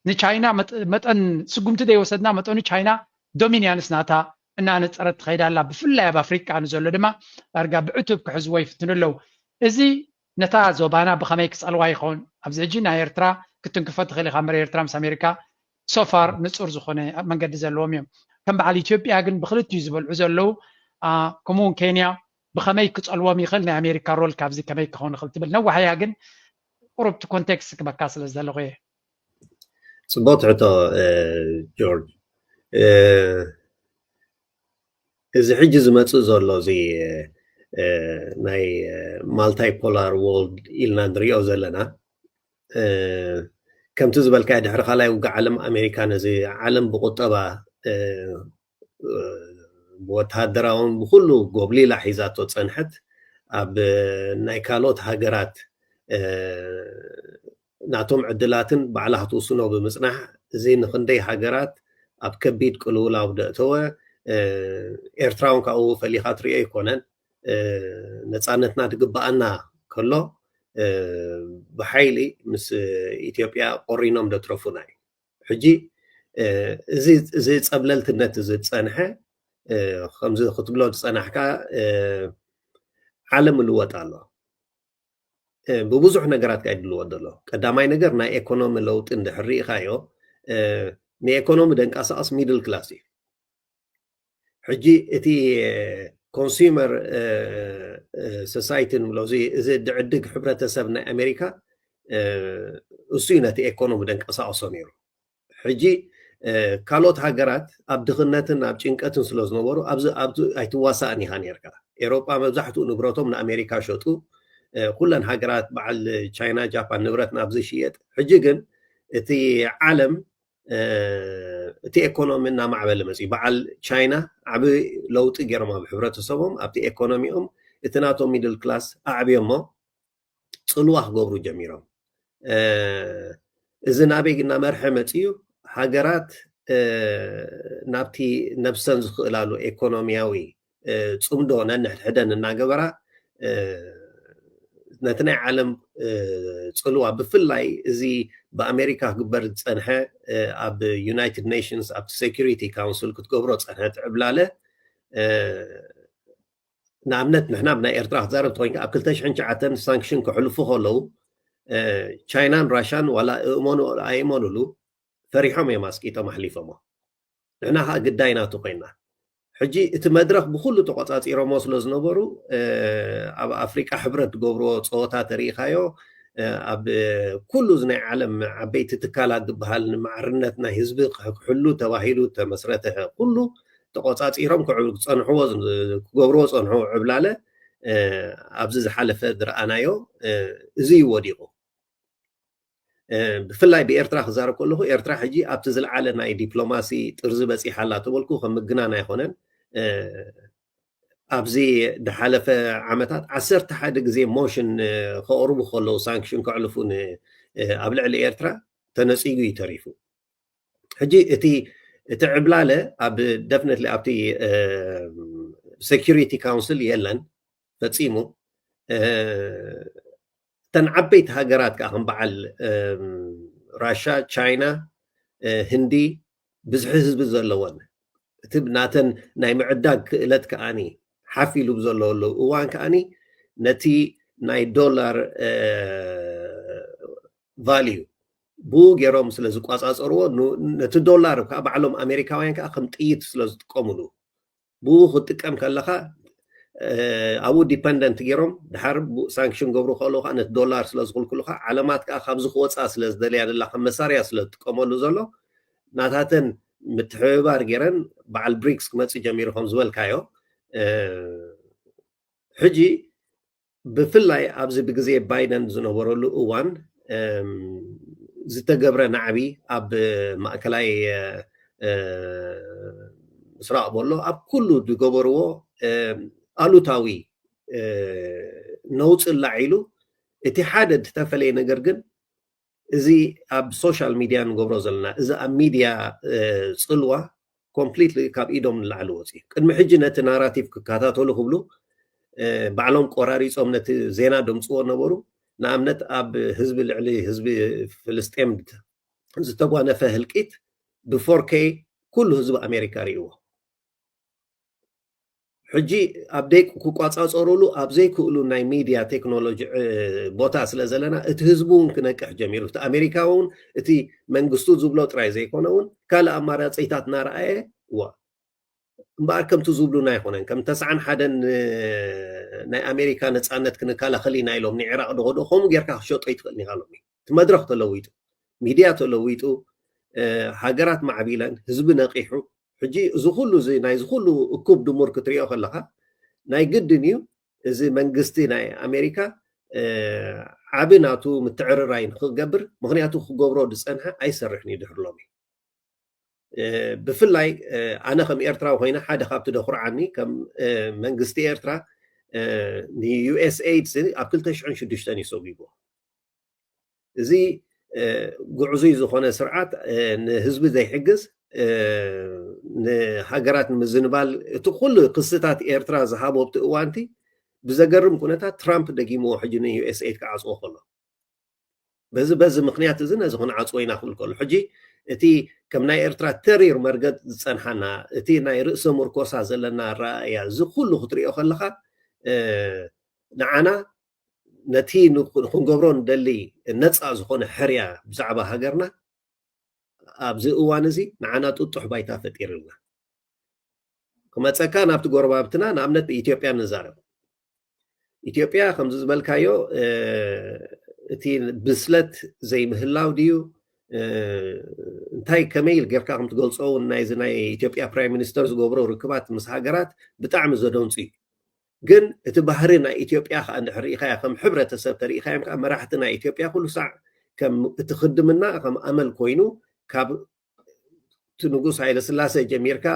ንቻይና መጠን ስጉምቲ ዘይወሰድና መጠኑ ቻይና ዶሚኒያንስ ናታ እናነፀረት ትኸይድ ኣላ። ብፍላይ ኣብ ኣፍሪቃ ንዘሎ ድማ ዳርጋ ብዕቱብ ክሕዝዎ ይፍትኑ ኣለዉ። እዚ ነታ ዞባና ብኸመይ ክፀልዋ ይኸውን? ኣብዚ ሕጂ ናይ ኤርትራ ክትንክፎ ትኽእል ኢኻ። መረ ኤርትራ ምስ ኣሜሪካ ሶፋር ንፁር ዝኾነ መንገዲ ዘለዎም እዮም። ከም በዓል ኢትዮጵያ ግን ብክልቲኡ ዝበልዑ ዘለዉ፣ ከምኡ እውን ኬንያ ብኸመይ ክፀልዎም ይኽእል፣ ናይ ኣሜሪካ ሮል ካብዚ ከመይ ክኸውን ይኽእል ትብል ነዋሕያ ግን ቁሩብቲ ኮንቴክስት ክበካ ስለ ዝደለኹ እየ። ፅቡቅ ትሕቶ ጆርጅ። እዚ ሕጂ ዝመፅእ ዘሎ እዚ ናይ ማልታይፖላር ወርልድ ኢልና ንሪኦ ዘለና ከምቲ ዝበልካዮ ድሕሪ ካልኣይ ውግእ ዓለም ኣሜሪካ ነዚ ዓለም ብቁጠባ ብወተሃደራውን ብኩሉ ጎብሊላ ሒዛቶ ፀንሐት ኣብ ናይ ካልኦት ሃገራት ናቶም ዕድላትን ባዕላ ክትውስኖ ብምፅናሕ እዚ ንክንደይ ሃገራት ኣብ ከቢድ ቅልውላው ደእተወ። ኤርትራ እውን ካብኡ ፈሊኻ ትሪኦ ኣይኮነን። ነፃነትና ትግበኣና ከሎ ብሓይሊ ምስ ኢትዮጵያ ቆሪኖም ደትረፉና እዩ። ሕጂ እዚ ጸብለልትነት እዚ ዝጸንሐ ከምዚ ክትብሎ ዝጸናሕካ ዓለም ይልወጥ ኣሎ። ብብዙሕ ነገራት ከኣ ይልወጥ ዘሎ። ቀዳማይ ነገር ናይ ኤኮኖሚ ለውጢ እንድሕር ርኢኻዮ ንኤኮኖሚ ደንቀሳቐስ ሚድል ክላስ እዩ። ሕጂ እቲ ኮንሱመር ሶሳይቲ ንብሎ እዚ ድዕድግ ሕብረተሰብ ናይ ኣሜሪካ እሱ እዩ ነቲ ኤኮኖሚ ደንቀሳቐሶ ነይሩ። ሕጂ ካልኦት ሃገራት ኣብ ድኽነትን ኣብ ጭንቀትን ስለ ዝነበሩ ኣብዚ ኣይትዋሳእን ኢኻ ነርካ። ኤሮጳ መብዛሕትኡ ንብረቶም ንኣሜሪካ ሸጡ። ኩለን ሃገራት በዓል ቻይና፣ ጃፓን ንብረት ናብዚ ሽየጥ። ሕጂ ግን እቲ ዓለም እቲ ኤኮኖሚ እናማዕበለ መፅዩ። በዓል ቻይና ዓብ ለውጢ ገይሮም ኣብ ሕብረተሰቦም ኣብቲ ኤኮኖሚኦም እቲ ናቶም ሚድል ክላስ ኣዕብዮሞ ፅልዋ ክገብሩ ጀሚሮም። እዚ ናበይ እናመርሐ መፅዩ? ሃገራት ናብቲ ነብሰን ዝኽእላሉ ኤኮኖሚያዊ ፅምዶ ነንሕድሕደን እናገበራ ነቲ ናይ ዓለም ፅልዋ ብፍላይ እዚ ብኣሜሪካ ክግበር ዝፀንሐ ኣብ ዩናይትድ ኔሽንስ ኣብቲ ሴኩሪቲ ካውንስል ክትገብሮ ፀንሐት ዕብላለ ንኣብነት ንሕና ብናይ ኤርትራ ክትዛረብ ተኮይንካ ኣብ ክልተ ሽሕን ትሽዓተን ሳንክሽን ክሕልፉ ከለዉ ቻይናን ራሻን ዋላ እእመኑ ኣይእመኑሉ ፈሪሖም እዮም ኣስቂጦም ኣሕሊፎሞ። ንሕና ከዓ ግዳይ ናቱ ኮይና ሕጂ እቲ መድረክ ብኩሉ ተቆፃፂሮሞ ስለ ዝነበሩ ኣብ ኣፍሪቃ ሕብረት ዝገብርዎ ፀወታ ተሪኢኻዮ ኣብ ኩሉ እዚ ናይ ዓለም ዓበይቲ ትካላት ዝበሃል ንማዕርነት ናይ ህዝቢ ክሕሉ ተባሂሉ ተመስረተ ኩሉ ተቆፃፂሮም ክፀንሕዎ ክገብርዎ ፀንሑ ዕብላለ ኣብዚ ዝሓለፈ ዝረኣናዮ እዚ እዩ ወዲቑ። ብፍላይ ብኤርትራ ክዛረብ ከለኹ ኤርትራ ሕጂ ኣብቲ ዝለዓለ ናይ ዲፕሎማሲ ጥርዚ በፂሓ ኣላ ተበልኩ ከም ምግናን ኣይኮነን። ኣብዚ ዝሓለፈ ዓመታት ዓሰርተ ሓደ ግዜ ሞሽን ከቕርቡ ከለዉ ሳንክሽን ከዕልፉ ኣብ ልዕሊ ኤርትራ ተነፂጉ እዩ ተሪፉ። ሕጂ እቲ እቲ ዕብላለ ኣብ ደፍነትሊ ኣብቲ ሴኩሪቲ ካውንስል የለን ፈፂሙ። እተን ዓበይቲ ሃገራት ከዓ ከም በዓል ራሻ፣ ቻይና፣ ህንዲ ብዝሒ ህዝቢ ዘለወን እቲ ናተን ናይ ምዕዳግ ክእለት ከዓኒ ሓፍ ኢሉ ብዘለወሉ እዋን ከዓኒ ነቲ ናይ ዶላር ቫልዩ ብኡ ገይሮም ስለ ዝቋፃፀርዎ ነቲ ዶላር ከዓ ባዕሎም ኣሜሪካውያን ከዓ ከም ጥይት ስለ ዝጥቀሙሉ ብኡ ክትጥቀም ከለካ ኣብኡ ዲፐንደንት ገይሮም ድሓር ሳንክሽን ገብሩ ከለዉ ከዓ ነቲ ዶላር ስለ ዝኽልክሉ ከዓ ዓለማት ከዓ ካብዚ ክወፃ ስለ ዝደልያ ደላ ከም መሳርያ ስለ ዝጥቀመሉ ዘሎ ናታተን ምትሕብባር ገይረን በዓል ብሪክስ ክመፅእ ጀሚሩ ከም ዝበልካዮ ሕጂ ብፍላይ ኣብዚ ብግዜ ባይደን ዝነበረሉ እዋን ዝተገብረ ናዕቢ ኣብ ማእከላይ ምስራቕ በሎ ኣብ ኩሉ ዝገበርዎ ኣሉታዊ ነውፂ ላዒሉ እቲ ሓደ ዝተፈለየ ነገር ግን እዚ ኣብ ሶሻል ሚድያ ንገብሮ ዘለና እዚ ኣብ ሚድያ ፅልዋ ኮምፕሊትሊ ካብ ኢዶም ንላዕሊ ወፂ ቅድሚ ሕጂ ነቲ ናራቲቭ ክከታተሉ ክብሉ ባዕሎም ቆራሪፆም ነቲ ዜና ደምፅዎ ነበሩ። ንኣብነት ኣብ ህዝቢ ልዕሊ ህዝቢ ፍልስጤም ዝተጓነፈ ህልቂት ብፎር ኬ ኩሉ ህዝቢ ኣሜሪካ ርእዎ። ሕጂ ኣብ ደይ ክቋጻጸሩሉ ኣብ ዘይክእሉ ናይ ሚድያ ቴክኖሎጂ ቦታ ስለ ዘለና፣ እቲ ህዝቢ እውን ክነቅሕ ጀሚሩ። እቲ ኣሜሪካ እውን እቲ መንግስቱ ዝብሎ ጥራይ ዘይኮነ እውን ካልእ ኣማራጺታት እናረኣየ፣ ዋ እምበኣር ከምቲ ዝብሉና ኣይኮነን። ከም ተስዓን ሓደን ናይ ኣሜሪካ ነጻነት ክንከላኸል ኢና ኢሎም ንዒራቕ ደኸዶ ከምኡ ጌርካ ክሸጦ ይትኽእል ኢኻ ሎሚ። እቲ መድረኽ ተለዊጡ፣ ሚድያ ተለዊጡ፣ ሃገራት ማዕቢለን፣ ህዝቢ ነቒሑ። ሕጂ እዚ ኩሉ እዚ ናይዚ ኩሉ እኩብ ድሙር ክትሪኦ ከለኻ ናይ ግድን እዩ እዚ መንግስቲ ናይ ኣሜሪካ ዓቢ ናቱ ምትዕርራይ ንክገብር፣ ምክንያቱ ክገብሮ ዝጸንሐ ኣይሰርሕን እዩ ድሕሪ ሎሚ። ብፍላይ ኣነ ከም ኤርትራዊ ኮይነ ሓደ ካብቲ ደኩርዓኒ ከም መንግስቲ ኤርትራ ን ዩኤስኤይድ ኣብ ክልተ ሽሕን ሽዱሽተን እዩ ሰጒግዎ። እዚ ጉዕዙይ ዝኾነ ስርዓት ንህዝቢ ዘይሕግዝ፣ ንሃገራት ንምዝንባል፣ እቲ ኩሉ ክስታት ኤርትራ ዝሃቦ ኣብቲ እዋንቲ ብዘገርም ኩነታት ትራምፕ ደጊምዎ ሕጂ ን ዩኤስኤይድ ክዓጽዎ ከሎ። በዚ በዚ ምክንያት እዚ ነዚ ክንዓጽዎ ኢና ክብል ከሎ፣ ሕጂ እቲ ከም ናይ ኤርትራ ተሪር መርገጽ ዝጸንሓና፣ እቲ ናይ ርእሰ ምርኮሳ ዘለና ኣረኣእያ፣ እዚ ኩሉ ክትሪኦ ከለኻ ንዓና ነቲ ክንገብሮ ንደሊ ነጻ ዝኾነ ሕርያ ብዛዕባ ሃገርና ኣብዚ እዋን እዚ ንዓና ጥጡሕ ባይታ ፈጢርልና። ክመጸካ ናብቲ ጎረባብትና፣ ንኣብነት ብኢትዮጵያ ንዛረብ። ኢትዮጵያ ከምዚ ዝበልካዮ እቲ ብስለት ዘይምህላው ድዩ እንታይ ከመይ ጌርካ ከም ትገልጾ እውን ናይዚ ናይ ኢትዮጵያ ፕራይም ሚኒስተር ዝገብሮ ርክባት ምስ ሃገራት ብጣዕሚ ዘደንጹ እዩ። ግን እቲ ባህሪ ናይ ኢትዮጵያ ከዓ እንድሕር ርኢኻዮ፣ ከም ሕብረተሰብ ተርኢኻዮም ከዓ መራሕቲ ናይ ኢትዮጵያ ኩሉ ሳዕ ከም እቲ ክድምና ከም ኣመል ኮይኑ ካብ እቲ ንጉስ ሃይለስላሴ ጀሚርካ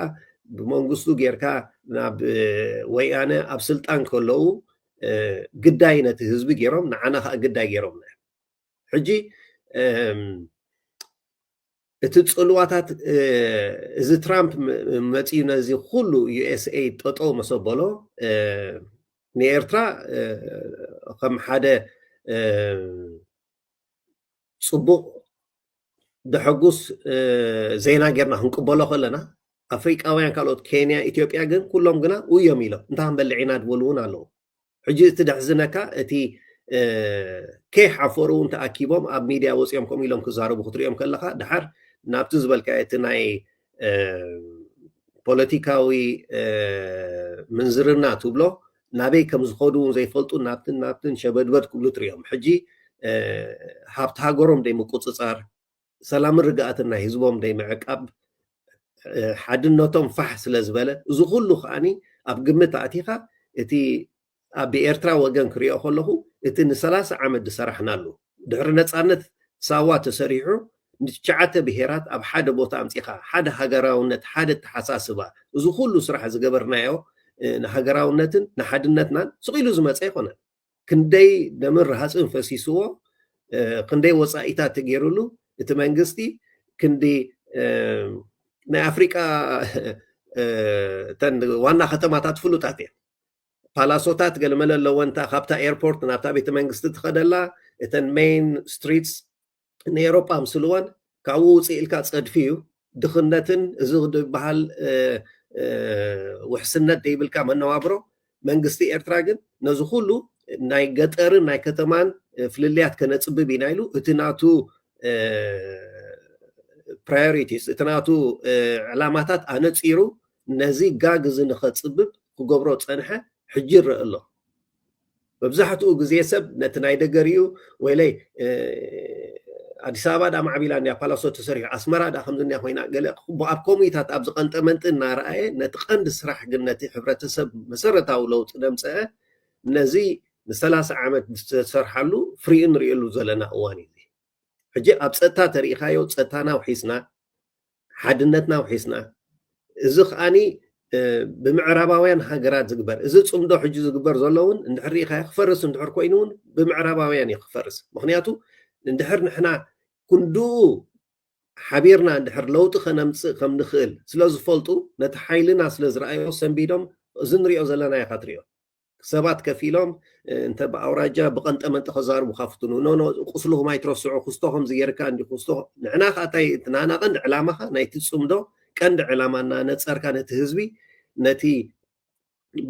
ብመንግስቱ ጌርካ ናብ ወያነ ኣብ ስልጣን ከለዉ ግዳይ ነቲ ህዝቢ ጌሮም ንዓና ከዓ ግዳይ ጌሮምና። ሕጂ እቲ ጽልዋታት እዚ ትራምፕ መጺኡ ነዚ ኩሉ ዩኤስኤይድ ጠጠው መሰበሎ ንኤርትራ ከም ሓደ ጽቡቕ ደሐጉስ ዜና ጌርና ክንቅበሎ ከለና ኣፍሪቃውያን ካልኦት ኬንያ ኢትዮጵያ ግን ኩሎም ግና ውዮም ኢሎም እንታይ ክንበልዕ ኢና ዝበሉ እውን ኣለዉ። ሕጂ እቲ ደሕዝነካ እቲ ከይሓፈሩ እውን ተኣኪቦም ኣብ ሚድያ ወፂኦም ከምኡ ኢሎም ክዛረቡ ክትሪኦም ከለካ ድሓር ናብቲ ዝበልካ እቲ ናይ ፖለቲካዊ ምንዝርና ትብሎ ናበይ ከም ዝኸዱ እውን ዘይፈልጡ ናብትን ናብትን ሸበድበድ ክብሉ ትሪኦም። ሕጂ ሃብቲ ሃገሮም ደይ ምቁፅፃር ሰላምን ርግኣትን ናይ ህዝቦም ደይ ምዕቃብ ሓድነቶም ፋሕ ስለ ዝበለ እዚ ኩሉ ከዓኒ ኣብ ግምት ኣእቲኻ እቲ ኣብ ብኤርትራ ወገን ክሪኦ ከለኹ እቲ ንሰላሳ ዓመት ዝሰራሕናሉ ድሕሪ ነፃነት ሳዋ ተሰሪሑ ንትሽዓተ ብሄራት ኣብ ሓደ ቦታ ኣምፂኻ ሓደ ሃገራውነት ሓደ ተሓሳስባ እዚ ኩሉ ስራሕ ዝገበርናዮ ንሃገራውነትን ንሓድነትናን ስቕ ኢሉ ዝመፀ ኣይኮነን። ክንደይ ደምን ረሃፅን ፈሲስዎ ክንደይ ወፃኢታት ተገይሩሉ እቲ መንግስቲ ክንዲ ናይ ኣፍሪቃ እተን ዋና ከተማታት ፍሉጣት እየን። ፓላሶታት ገለመለ ኣለወን። እታ ካብታ ኤርፖርት ናብታ ቤተ መንግስቲ ትኸደላ እተን ሜይን ስትሪትስ ንኤሮጳ ምስልወን ካብኡ ውፅእ ኢልካ ፀድፊ እዩ። ድኽነትን እዚ ዝበሃል ውሕስነት ዘይብልካ መነባብሮ መንግስቲ ኤርትራ ግን ነዚ ኩሉ ናይ ገጠርን ናይ ከተማን ፍልልያት ከነፅብብ ኢና ኢሉ እቲ ናቱ ፕራዮሪቲስ እቲ ናቱ ዕላማታት ኣነፂሩ ነዚ ጋግ እዚ ንኸፅብብ ክገብሮ ፀንሐ ሕጂ ይረአ ኣሎ። መብዛሕትኡ ግዜ ሰብ ነቲ ናይ ደገ ሪኡ ወይለይ ኣዲስ ኣበባ ዳ ማዕቢላ እንድያ ፓላሶ ተሰሪሑ ኣስመራ ዳ ከምዚ እንድያ ኮይና ገለ ኣብ ኮሚታት ኣብ ዝቐንጠመንጢ እናረኣየ ነቲ ቀንዲ ስራሕ ግን ነቲ ሕብረተሰብ መሰረታዊ ለውጢ ነምፀአ ነዚ ንሰላሳ ዓመት ዝተሰርሓሉ ፍሪኡ ንሪእሉ ዘለና እዋን እዩ። ሕጂ ኣብ ፀጥታ ተሪኢኻዮ ፀጥታና ውሒስና ሓድነትና ውሒስና እዚ ከዓኒ ብምዕራባውያን ሃገራት ዝግበር እዚ ፅምዶ ሕጂ ዝግበር ዘሎ እውን እንድሕር ርኢኻዮ ክፈርስ እንድሕር ኮይኑ እውን ብምዕራባውያን እዩ ክፈርስ። ምክንያቱ እንድሕር ንሕና ክንድኡ ሓቢርና እንድሕር ለውጢ ከነምፅእ ከም ንኽእል ስለ ዝፈልጡ ነቲ ሓይልና ስለ ዝረኣዮ ሰንቢዶም እዚ ንሪኦ ዘለና ኢኻ ትሪኦ ሰባት ከፊሎም እንተ ብኣውራጃ ብቐንጠመንጢ ከዛርቡካ ፍትኑ ኖኖ ቁስልኹም ኣይትረስዑ ክስቶ ከምዚ ጌርካ እንዲ ክስቶ ንዕና ከኣ እንታይ ናና ቀንዲ ዕላማኻ ናይቲ ፅምዶ ቀንዲ ዕላማ እናነፀርካ ነቲ ህዝቢ ነቲ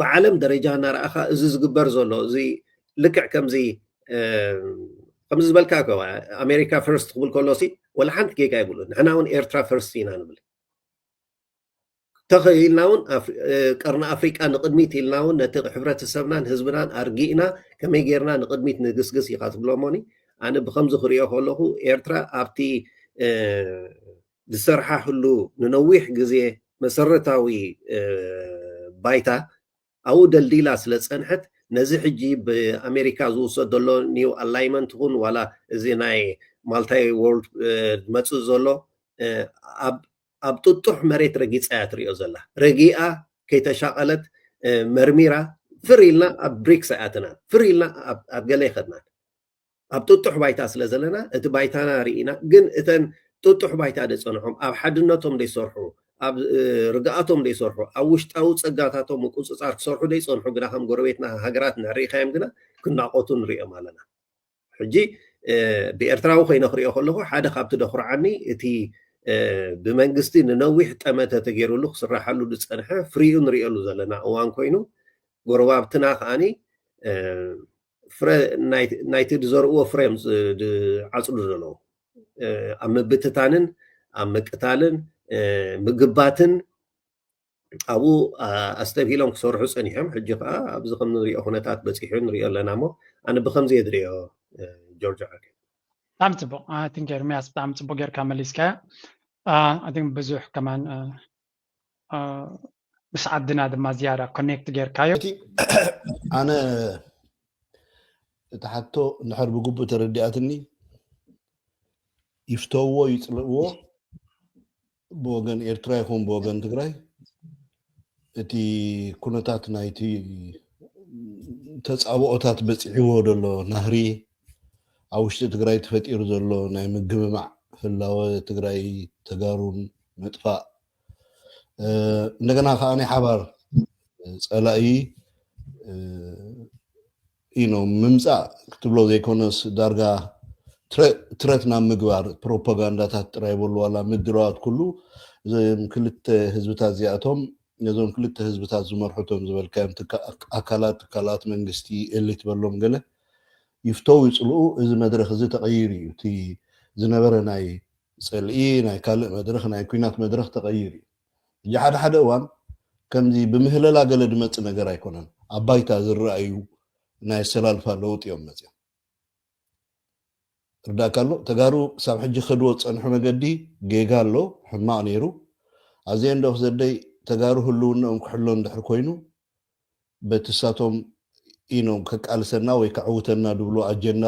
ብዓለም ደረጃ እናረኣኻ እዚ ዝግበር ዘሎ እዚ ልክዕ ከምዚ ከምዚ ዝበልካ ከ ኣሜሪካ ፈርስት ክብል ከሎ ሲ ወላ ሓንቲ ጌጋ ይብሉ። ንሕና እውን ኤርትራ ፈርስት ኢና ንብል። ተኸኢልና እውን ቀርኒ ኣፍሪቃ ንቕድሚት ኢልና እውን ነቲ ሕብረተሰብናን ህዝብናን ኣርጊእና ከመይ ጌርና ንቕድሚት ንግስግስ ኢኻ ትብሎ እሞኒ። ኣነ ብከምዚ ክሪኦ ከለኹ ኤርትራ ኣብቲ ዝሰርሓ ህሉ ንነዊሕ ግዜ መሰረታዊ ባይታ ኣብኡ ደልዲላ ስለ ዝጸንሐት ነዚ ሕጂ ብኣሜሪካ ዝውሰድ ዘሎ ኒው ኣላይመንት ይኹን ዋላ እዚ ናይ ማልታይ ወርልድ ዝመጽእ ዘሎ ኣብ ጥጡሕ መሬት ረጊጻ እያ ትሪኦ ዘላ። ረጊኣ ከይተሻቐለት መርሚራ ፍር ኢልና ኣብ ብሪክስ ኣይኣተናን፣ ፍር ኢልና ኣብ ገለ ኣይኸድናን። ኣብ ጥጡሕ ባይታ ስለ ዘለና እቲ ባይታና ርኢና፣ ግን እተን ጥጡሕ ባይታ ደይጸንሖም ኣብ ሓድነቶም ደይሰርሑ ኣብ ርግኣቶም ደይሰርሑ ኣብ ውሽጣዊ ጸጋታቶም ምቁጽጻር ክሰርሑ ደይጸንሑ ግና ከም ጎረቤትና ሃገራት ንዕሪኻዮም ግና ክናቆቱ ንሪኦም ኣለና። ሕጂ ብኤርትራዊ ኮይነ ክሪኦ ከለኹ ሓደ ካብቲ ደኹርዓኒ እቲ ብመንግስቲ ንነዊሕ ጠመተ ተገይሩሉ ክስራሓሉ ዝጸንሐ ፍሪኡ ንሪኦሉ ዘለና እዋን ኮይኑ ጎረባብትና ከዓኒ ፍረ ናይቲ ዝዘርእዎ ፍረ እዮም ዝዓፅዱ ዘለዉ። ኣብ ምብትታንን ኣብ ምቅታልን ምግባትን ኣብኡ ኣስተብሂሎም ክሰርሑ ፀኒሖም። ሕጂ ከዓ ኣብዚ ከም ንሪኦ ኩነታት በፂሑ ንሪኦ ኣለና። እሞ ኣነ ብከምዚ እየ ዝሪኦ። ጆርጆ ዓርከይ። ብጣዕሚ ፅቡቅ። ኣይ ቲንክ ኤርሚያስ ብጣዕሚ ፅቡቅ ጌርካ መሊስካዮ። ኣይ ቲንክ ብዙሕ ከማን ምስ ዓድና ድማ ዝያዳ ኮኔክት ጌርካዮ። ኣነ እቲ ሓቶ እንድሕር ብግቡእ ተረዲኣትኒ ይፍተውዎ ይፅልእዎ ብወገን ኤርትራ ይኹን ብወገን ትግራይ እቲ ኩነታት ናይቲ ተፃብኦታት በፂሕዎ ዘሎ ናህሪ ኣብ ውሽጢ ትግራይ ተፈጢሩ ዘሎ ናይ ምግምማዕ ህላወ ትግራይ ተጋሩን ምጥፋእ እንደገና ከዓ ናይ ሓባር ፀላኢ ኢኖ ምምፃእ ክትብሎ ዘይኮነስ ዳርጋ ትረት ናብ ምግባር ፕሮፓጋንዳታት ጥራይ በሉ ዋላ ምድላዋት ኩሉ እዞም ክልተ ህዝብታት እዚኣቶም ነዞም ክልተ ህዝብታት ዝመርሑቶም ዝበልካዮም ኣካላት ትካላት መንግስቲ ኤሊት በሎም ገለ ይፍተው ይፅልኡ እዚ መድረክ እዚ ተቀይሩ እዩ እቲ ዝነበረ ናይ ፀልኢ ናይ ካልእ መድረክ ናይ ኩናት መድረክ ተቀይሩ እዩ። ሕጂ ሓደ ሓደ እዋን ከምዚ ብምህለላ ገለ ዝመፅእ ነገር ኣይኮነን። ኣብ ባይታ ዝረኣዩ ናይ ኣሰላልፋ ለውጢ እዮም መፅዮም። ርዳእካ ኣሎ ተጋሩ ክሳብ ሕጂ ከድዎ ዝፀንሑ መገዲ ጌጋ ኣሎ፣ ሕማቕ ነይሩ። ኣዘየንዶ ክዘደይ ተጋሩ ህልውናኦም ክሕሎ እንድሕር ኮይኑ በቲ ሳቶም ኢኖም ከቃልሰና ወይ ከዕውተና ድብሉ ኣጀንዳ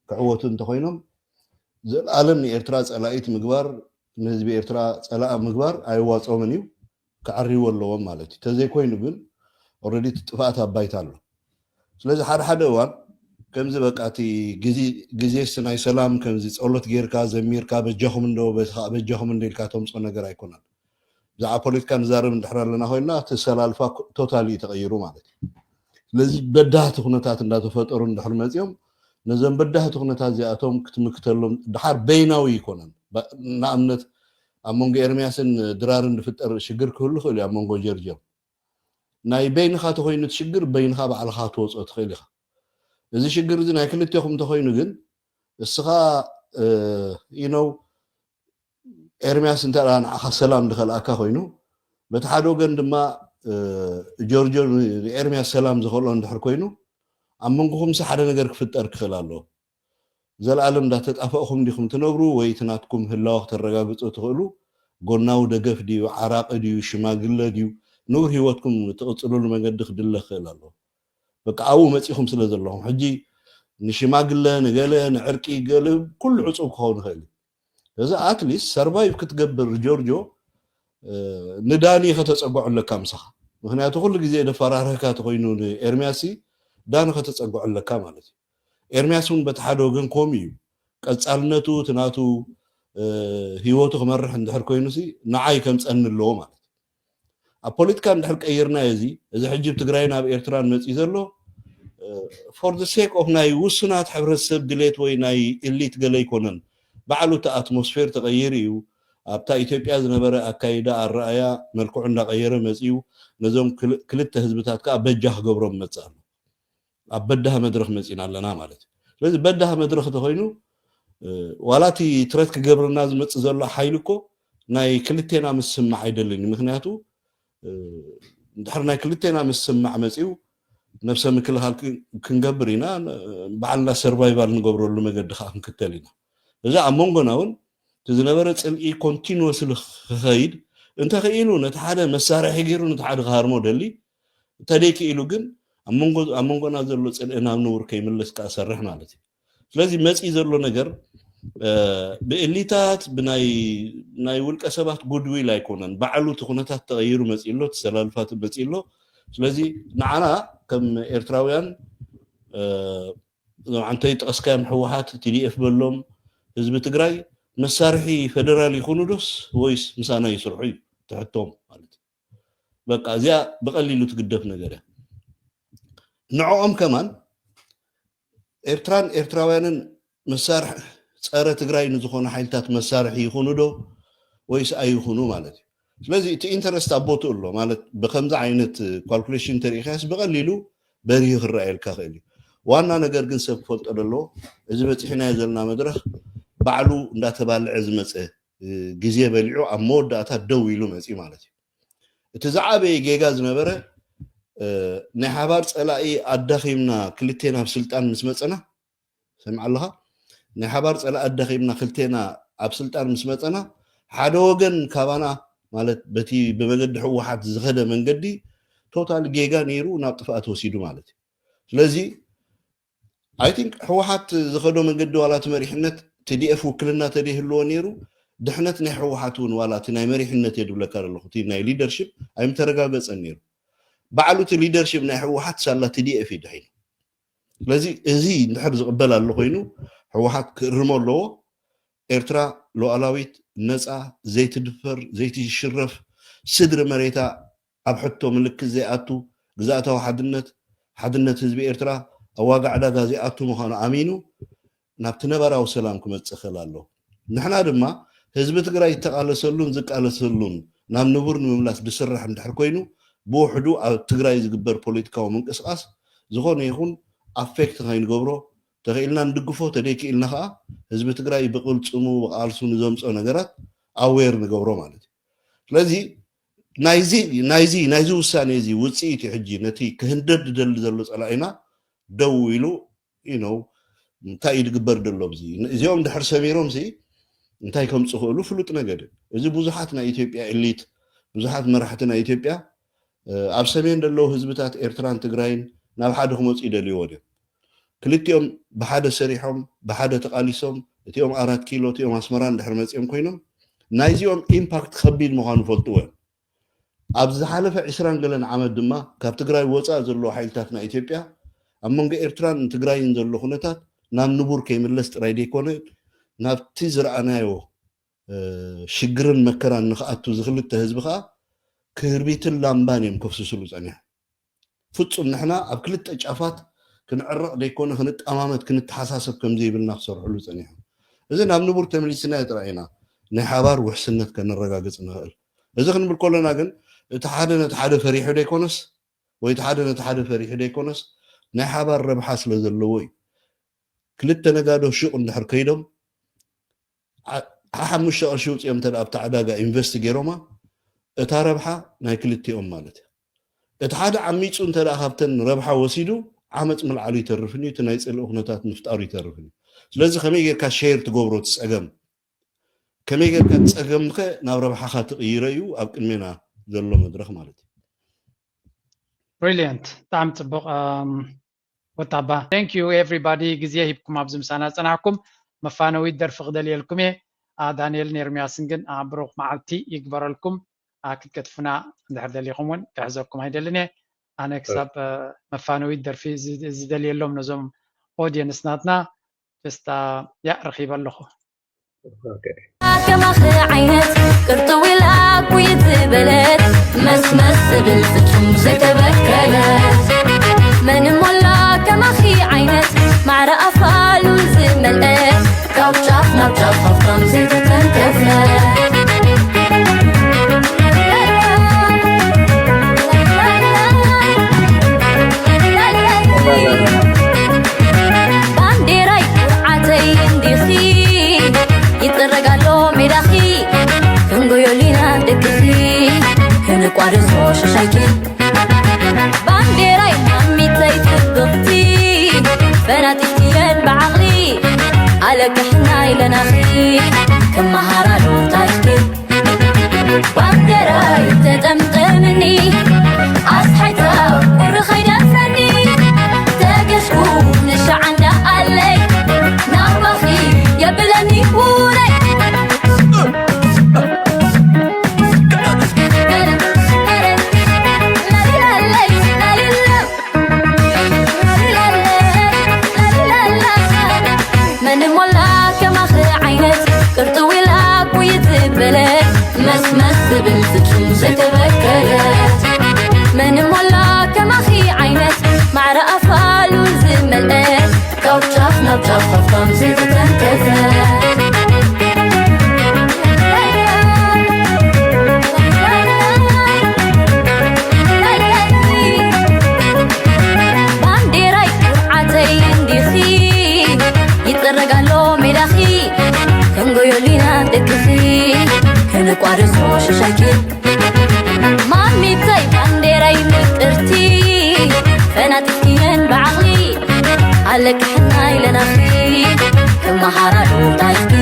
ክዕወቱ እንተኮይኖም ዘልኣለም ንኤርትራ ፀላኢት ምግባር ንህዝቢ ኤርትራ ፀላእ ምግባር ኣይዋፆምን እዩ፣ ክዓርይዎ ኣለዎም ማለት እዩ። ተዘይኮይኑ ግን ኦረዲ እቲ ጥፍኣት ኣብ ባይታ ኣሎ። ስለዚ ሓደ ሓደ እዋን ከምዚ በቃ እቲ ግዜስ ናይ ሰላም ከምዚ ፀሎት ጌርካ ዘሚርካ በጃኹም እንዶ በጃኹም እንዶ ኢልካ ተምፅኦ ነገር ኣይኮነን። ብዛዕባ ፖለቲካ ንዛረብ እንድሕር ኣለና ኮይና እቲ ሰላልፋ ቶታሊ እዩ ተቀይሩ ማለት እዩ። ስለዚ በዳህቲ ኩነታት እንዳተፈጠሩ እንድሕር መፂኦም ነዞም በዳህቲ ኩነታት እዚኣቶም ክትምክተሎም ድሓር በይናዊ ይኮነን። ንኣብነት ኣብ መንጎ ኤርሚያስን ድራርን ዝፍጠር ሽግር ክህሉ ይኽእል እዩ ኣብ መንጎ ጀርጆ ናይ በይንኻ ተኮይኑ እቲ ሽግር በይንኻ ባዕልኻ ክትወፅኦ ትኽእል ኢኻ። እዚ ሽግር እዚ ናይ ክልቴኹም እንተኮይኑ ግን እስኻ ኢነው ኤርሚያስ እንተ ንዓኻ ሰላም ድኸልኣካ ኮይኑ በቲ ሓደ ወገን ድማ ጆርጆ ንኤርሚያስ ሰላም ዝኸልኦ እንድሕር ኮይኑ ኣብ መንጎኹምሲ ሓደ ነገር ክፍጠር ክኽእል ኣለዎ። ዘለኣለም እንዳተጣፈእኹም ዲኹም ትነብሩ ወይ እቲ ናትኩም ህላወ ክተረጋግፁ ትኽእሉ ጎናዊ ደገፍ ድዩ ዓራቂ ድዩ ሽማግለ ድዩ ንቡር ህይወትኩም ትቕፅልሉ መገዲ ክድለ ክኽእል ኣለዎ። በቃ ኣብኡ መፂኹም ስለ ዘለኹም ሕጂ ንሽማግለ ንገለ ንዕርቂ ገለ ኩሉ ዕፁብ ክኸውን ይኽእል እዩ። እዚ ኣትሊስት ሰርቫይቭ ክትገብር ጆርጆ ንዳኒ ከተፀግዖ ኣለካ ምሳኻ። ምክንያቱ ኩሉ ግዜ ደፈራርህካ ተኮይኑ ንኤርሚያስ ዳኒ ከተፀግዖ ኣለካ ማለት እዩ። ኤርሚያስ እውን በቲ ሓደ ወገን ከምኡ እዩ። ቀፃልነቱ እቲ ናቱ ህይወቱ ክመርሕ እንድሕር ኮይኑ ንዓይ ከምፀኒ ኣለዎ ማለት እዩ። ኣብ ፖለቲካ እንድሕር ቀይርናዮ እዚ እዚ ሕጂ ኣብ ትግራይን ኣብ ኤርትራን መፂኡ ዘሎ for the sake of ናይ ውሱናት ሕብረተሰብ ድሌት ወይ ናይ ኤሊት ገለ ኣይኮነን። ባዕሉ እቲ ኣትሞስፌር ተቀይሩ እዩ። ኣብታ ኢትዮጵያ ዝነበረ ኣካይዳ ኣረኣያ መልክዑ እንዳቐየረ መፂኡ። ነዞም ክልተ ህዝብታት ከዓ በጃ ክገብሮም መፅእ ኣሎ። ኣብ በዳህ መድረኽ መፂና ኣለና ማለት እዩ። ስለዚ በዳህ መድረኽ ተኮይኑ ዋላ እቲ ትረት ክገብርና ዝመፅእ ዘሎ ሓይሊ እኮ ናይ ክልቴና ምስማዕ ኣይደልን እዩ። ምክንያቱ እንድሕር ናይ ክልቴና ምስማዕ መፂኡ ነብሰ ምክልኻል ክንገብር ኢና። ባዕልና ሰርቫይቫል ንገብረሉ መገዲ ከዓ ክንክተል ኢና። እዚ ኣብ መንጎና እውን እቲ ዝነበረ ፅልኢ ኮንቲኒወስሊ ክኸይድ እንተኽኢሉ ነቲ ሓደ መሳርሒ ገይሩ ነቲ ሓደ ክሃርሞ ደሊ፣ እንተደይክኢሉ ግን ኣብ መንጎና ዘሎ ፅልኢ ናብ ንቡር ከይምለስ ከዓ ሰርሕ ማለት እዩ። ስለዚ መፂ ዘሎ ነገር ብእሊታት ብናይ ውልቀ ሰባት ጉድዊል ኣይኮነን። ባዕሉ እቲ ኩነታት ተቐይሩ መፂ ኣሎ፣ ተሰላልፋት መፂ ኣሎ። ስለዚ ንዓና ከም ኤርትራውያን እዞም ዓንተይ ጠቐስካዮም ህወሓት፣ ቲዲኤፍ በሎም ህዝቢ ትግራይ መሳርሒ ፌደራል ይኹኑ ዶስ ወይስ ምሳና ይስርሑ እዩ ትሕቶም ማለት እዩ። በቃ እዚኣ ብቐሊሉ ትግደፍ ነገር እያ። ንዕኦም ከማን ኤርትራን ኤርትራውያንን መሳርሒ ጸረ ትግራይ ንዝኾኑ ሓይልታት መሳርሒ ይኹኑ ዶ ወይስ ኣይኹኑ ማለት እዩ። ስለዚ እቲ ኢንተረስት ኣብ ቦትኡ ኣሎ ማለት ብከምዚ ዓይነት ካልኩሌሽን ተሪኢኻስ ብቐሊሉ በሪሁ ክረኣየልካ ክእል እዩ። ዋና ነገር ግን ሰብ ክፈልጦ ደለዎ እዚ በፂሕናዮ ዘለና መድረኽ ባዕሉ እንዳተባልዐ ዝመፀ ግዜ በሊዑ ኣብ መወዳእታ ደው ኢሉ መፂ ማለት እዩ። እቲ ዝዓበየ ጌጋ ዝነበረ ናይ ሓባር ፀላኢ ኣዳኺምና ክልቴና ኣብ ስልጣን ምስ መፀና ሰምዓ ኣለኻ ናይ ሓባር ፀላኢ ኣዳኺምና ክልቴና ኣብ ስልጣን ምስ መፀና ሓደ ወገን ካባና ማለት በቲ ብመገዲ ህወሓት ዝኸደ መንገዲ ቶታል ጌጋ ነይሩ ናብ ጥፍኣት ወሲዱ ማለት እዩ። ስለዚ ኣይ ቲንክ ህወሓት ዝኸዶ መንገዲ ዋላ እቲ መሪሕነት ቲዲኤፍ ውክልና ተደይህልዎ ነይሩ ድሕነት ናይ ህወሓት እውን ዋላ እቲ ናይ መሪሕነት እየ ድብለካ ዘለኹ እቲ ናይ ሊደርሽፕ ኣይምተረጋገፀን ነይሩ። ባዕሉ እቲ ሊደርሽፕ ናይ ህወሓት ሳላ ቲዲኤፍ እዩ ድሒኑ። ስለዚ እዚ እንድሕር ዝቕበል ኣሎ ኮይኑ ህወሓት ክእርሞ ኣለዎ። ኤርትራ ሉዓላዊት፣ ነፃ፣ ዘይትድፈር፣ ዘይትሽረፍ፣ ስድሪ መሬታ ኣብ ሕቶ ምልክት ዘይኣቱ፣ ግዝኣታዊ ሓድነት፣ ሓድነት ህዝቢ ኤርትራ ኣብ ዋጋ ዕዳጋ ዘይኣቱ ምዃኑ ኣሚኑ ናብቲ ነባራዊ ሰላም ክመፅእ ክእል ኣለዎ። ንሕና ድማ ህዝቢ ትግራይ ዝተቓለሰሉን ዝቃለሰሉን ናብ ንቡር ንምምላስ ዝስራሕ እንድሕር ኮይኑ ብውሕዱ ኣብ ትግራይ ዝግበር ፖለቲካዊ ምንቅስቃስ ዝኾነ ይኹን ኣፌክት ከይንገብሮ ተኽኢልና ንድግፎ ተደይክኢልና ከዓ ህዝቢ ትግራይ ብቅልፅሙ ብቃልሱ ንዘምፅኦ ነገራት ኣዌር ንገብሮ ማለት እዩ። ስለዚ ናይዚ ናይዚ ናይዚ ውሳኔ እዚ ውፅኢት እዩ ሕጂ ነቲ ክህንደድ ዝደሊ ዘሎ ፀላኢና ደው ኢሉ you know እንታይ እዩ ዝግበር ዘሎ እዚ እዚኦም ድሕር ሰሚሮም ሲ እንታይ ከም ዝኽእሉ ፍሉጥ ነገር እዩ። እዚ ብዙሓት ናይ ኢትዮጵያ ኤሊት ብዙሓት መራሕቲ ናይ ኢትዮጵያ ኣብ ሰሜን ዘለዉ ህዝብታት ኤርትራን ትግራይን ናብ ሓደ ክመፁ ይደልይዎ ድዮም? ክልቲኦም ብሓደ ሰሪሖም ብሓደ ተቃሊሶም እቲኦም ኣራት ኪሎ እቲኦም ኣስመራ እንድሕር መፂኦም ኮይኖም ናይዚኦም ኢምፓክት ከቢድ ምዃኑ ፈልጥዎ እዮም። ኣብ ዝሓለፈ ዕስራን ገለን ዓመት ድማ ካብ ትግራይ ወፃእ ዘለዉ ሓይልታት ናይ ኢትዮጵያ ኣብ መንጎ ኤርትራን ትግራይን ዘሎ ኩነታት ናብ ንቡር ከይምለስ ጥራይ ዘይኮነ ናብቲ ዝረኣናዮ ሽግርን መከራን ንክኣቱ ዝክልተ ህዝቢ ከዓ ክርቢትን ላምባን እዮም ከፍስስሉ ፀኒሖም። ፍፁም ንሕና ኣብ ክልተ ጫፋት ክንዕረቕ ዘይኮነ ክንጠማመት ክንተሓሳሰብ ከምዘይብልና ክሰርሕሉ ፀኒሖም። እዚ ናብ ንቡር ተመሊስናዮ ጥራይ ኢና ናይ ሓባር ውሕስነት ከነረጋግፅ ንኽእል። እዚ ክንብል ከለና ግን እቲ ሓደ ነቲ ሓደ ፈሪሑ ዘይኮነስ ወይ እቲ ሓደ ነቲ ሓደ ፈሪሑ ዘይኮነስ ናይ ሓባር ረብሓ ስለ ዘለዎ እዩ። ክልተ ነጋዶ ሹቕ እንድሕር ከይዶም ሓሓሙሽተ ቅርሺ ውፅኦም እንተ ኣብቲ ዕዳጋ ኢንቨስት ገይሮማ እታ ረብሓ ናይ ክልቲኦም ማለት እዩ። እቲ ሓደ ዓሚፁ እንተ ካብተን ረብሓ ወሲዱ ዓመፅ ምልዓሉ ይተርፍን እዩ እቲ ናይ ፅልኢ ኩነታት ምፍጣሩ ይተርፍን እዩ። ስለዚ ከመይ ጌርካ ሼር ትገብሮ እቲ ፀገም ከመይ ጌርካ ፀገምከ ናብ ረብሓኻ ትቕይሮ እዩ ኣብ ቅድሜና ዘሎ መድረኽ ማለት እዩ። ብሪሊየንት ብጣዕሚ ፅቡቕ ወታባ thank you everybody ግዜ ሂብኩም ኣብዚ ምሳና ዝፀናሕኩም መፋነዊት ደርፊ ክደልየልኩም እየ። ዳንኤልን ኤርሚያስን ግን ብሩኽ መዓልቲ ይግበረልኩም። ክትገድፉና እንድሕር ደሊኹም እውን ክሕዘኩም ኣይደልን እየ። ኣነ ክሳብ መፋነዊት ደርፊ ዝደልየሎም ነዞም ኦዲየንስ ናትና ደስታ ያ ረኺበ ኣለኹ። ከማኺ ዓይነት ቅርጥው ኢላ ኩይት ዝበለት መስመስ ዝብል ፍጹም ዘይተበከለት መን እሞ ኣሎ ከማኺ ዓይነት ማዕረ ኣፋሉ ዝመልአት ካብ ጫፍ ናብ ጫፍ ሃፍታም ዘይተተንከፈት ንቋደሶ ሽሻይኪ ባንዴራይ ማሚተይ ጽብቕቲ ፈናጢትየን ብዓቕሊ ኣለቅሕና ኢለናኺ ክመሃራሉ ታሪኽኪ ባንዴራይ ተጠምጠምኒ ኣስሓይታ ቁሪ ኸይደፍረኒ ተገሽኩ ንሻዓንዳ ኣለይ ናባኺ የብለኒ ውረይ መን ሞላ ከማኺ ዓይነት ቅርጥው ኢላ ኩይት ዝበለት መስመስ ዝብል ፍጹም ዘይተበከለት መን ሞላ ከማኺ ዓይነት ማዕረ ኣፋሉ ዝመልአት ካብ ጫፍ ናብ ጫፍ ሃብታም ዘይተተንከፈት ባንዴራይ ኩርዓተይ እንዲኺ ይጥረግ ኣሎ ሜዳኺ ክንጎዮሊና ደቅኺ ክንቋደሶ ሽሻይኪ ማሚተይ ባንዴራይ ምቅርቲ ፈናጢትክየን ብዓቕሊ ኣለቅሕና ኢለናኺ ክመሃራሉ ታሪኽኪ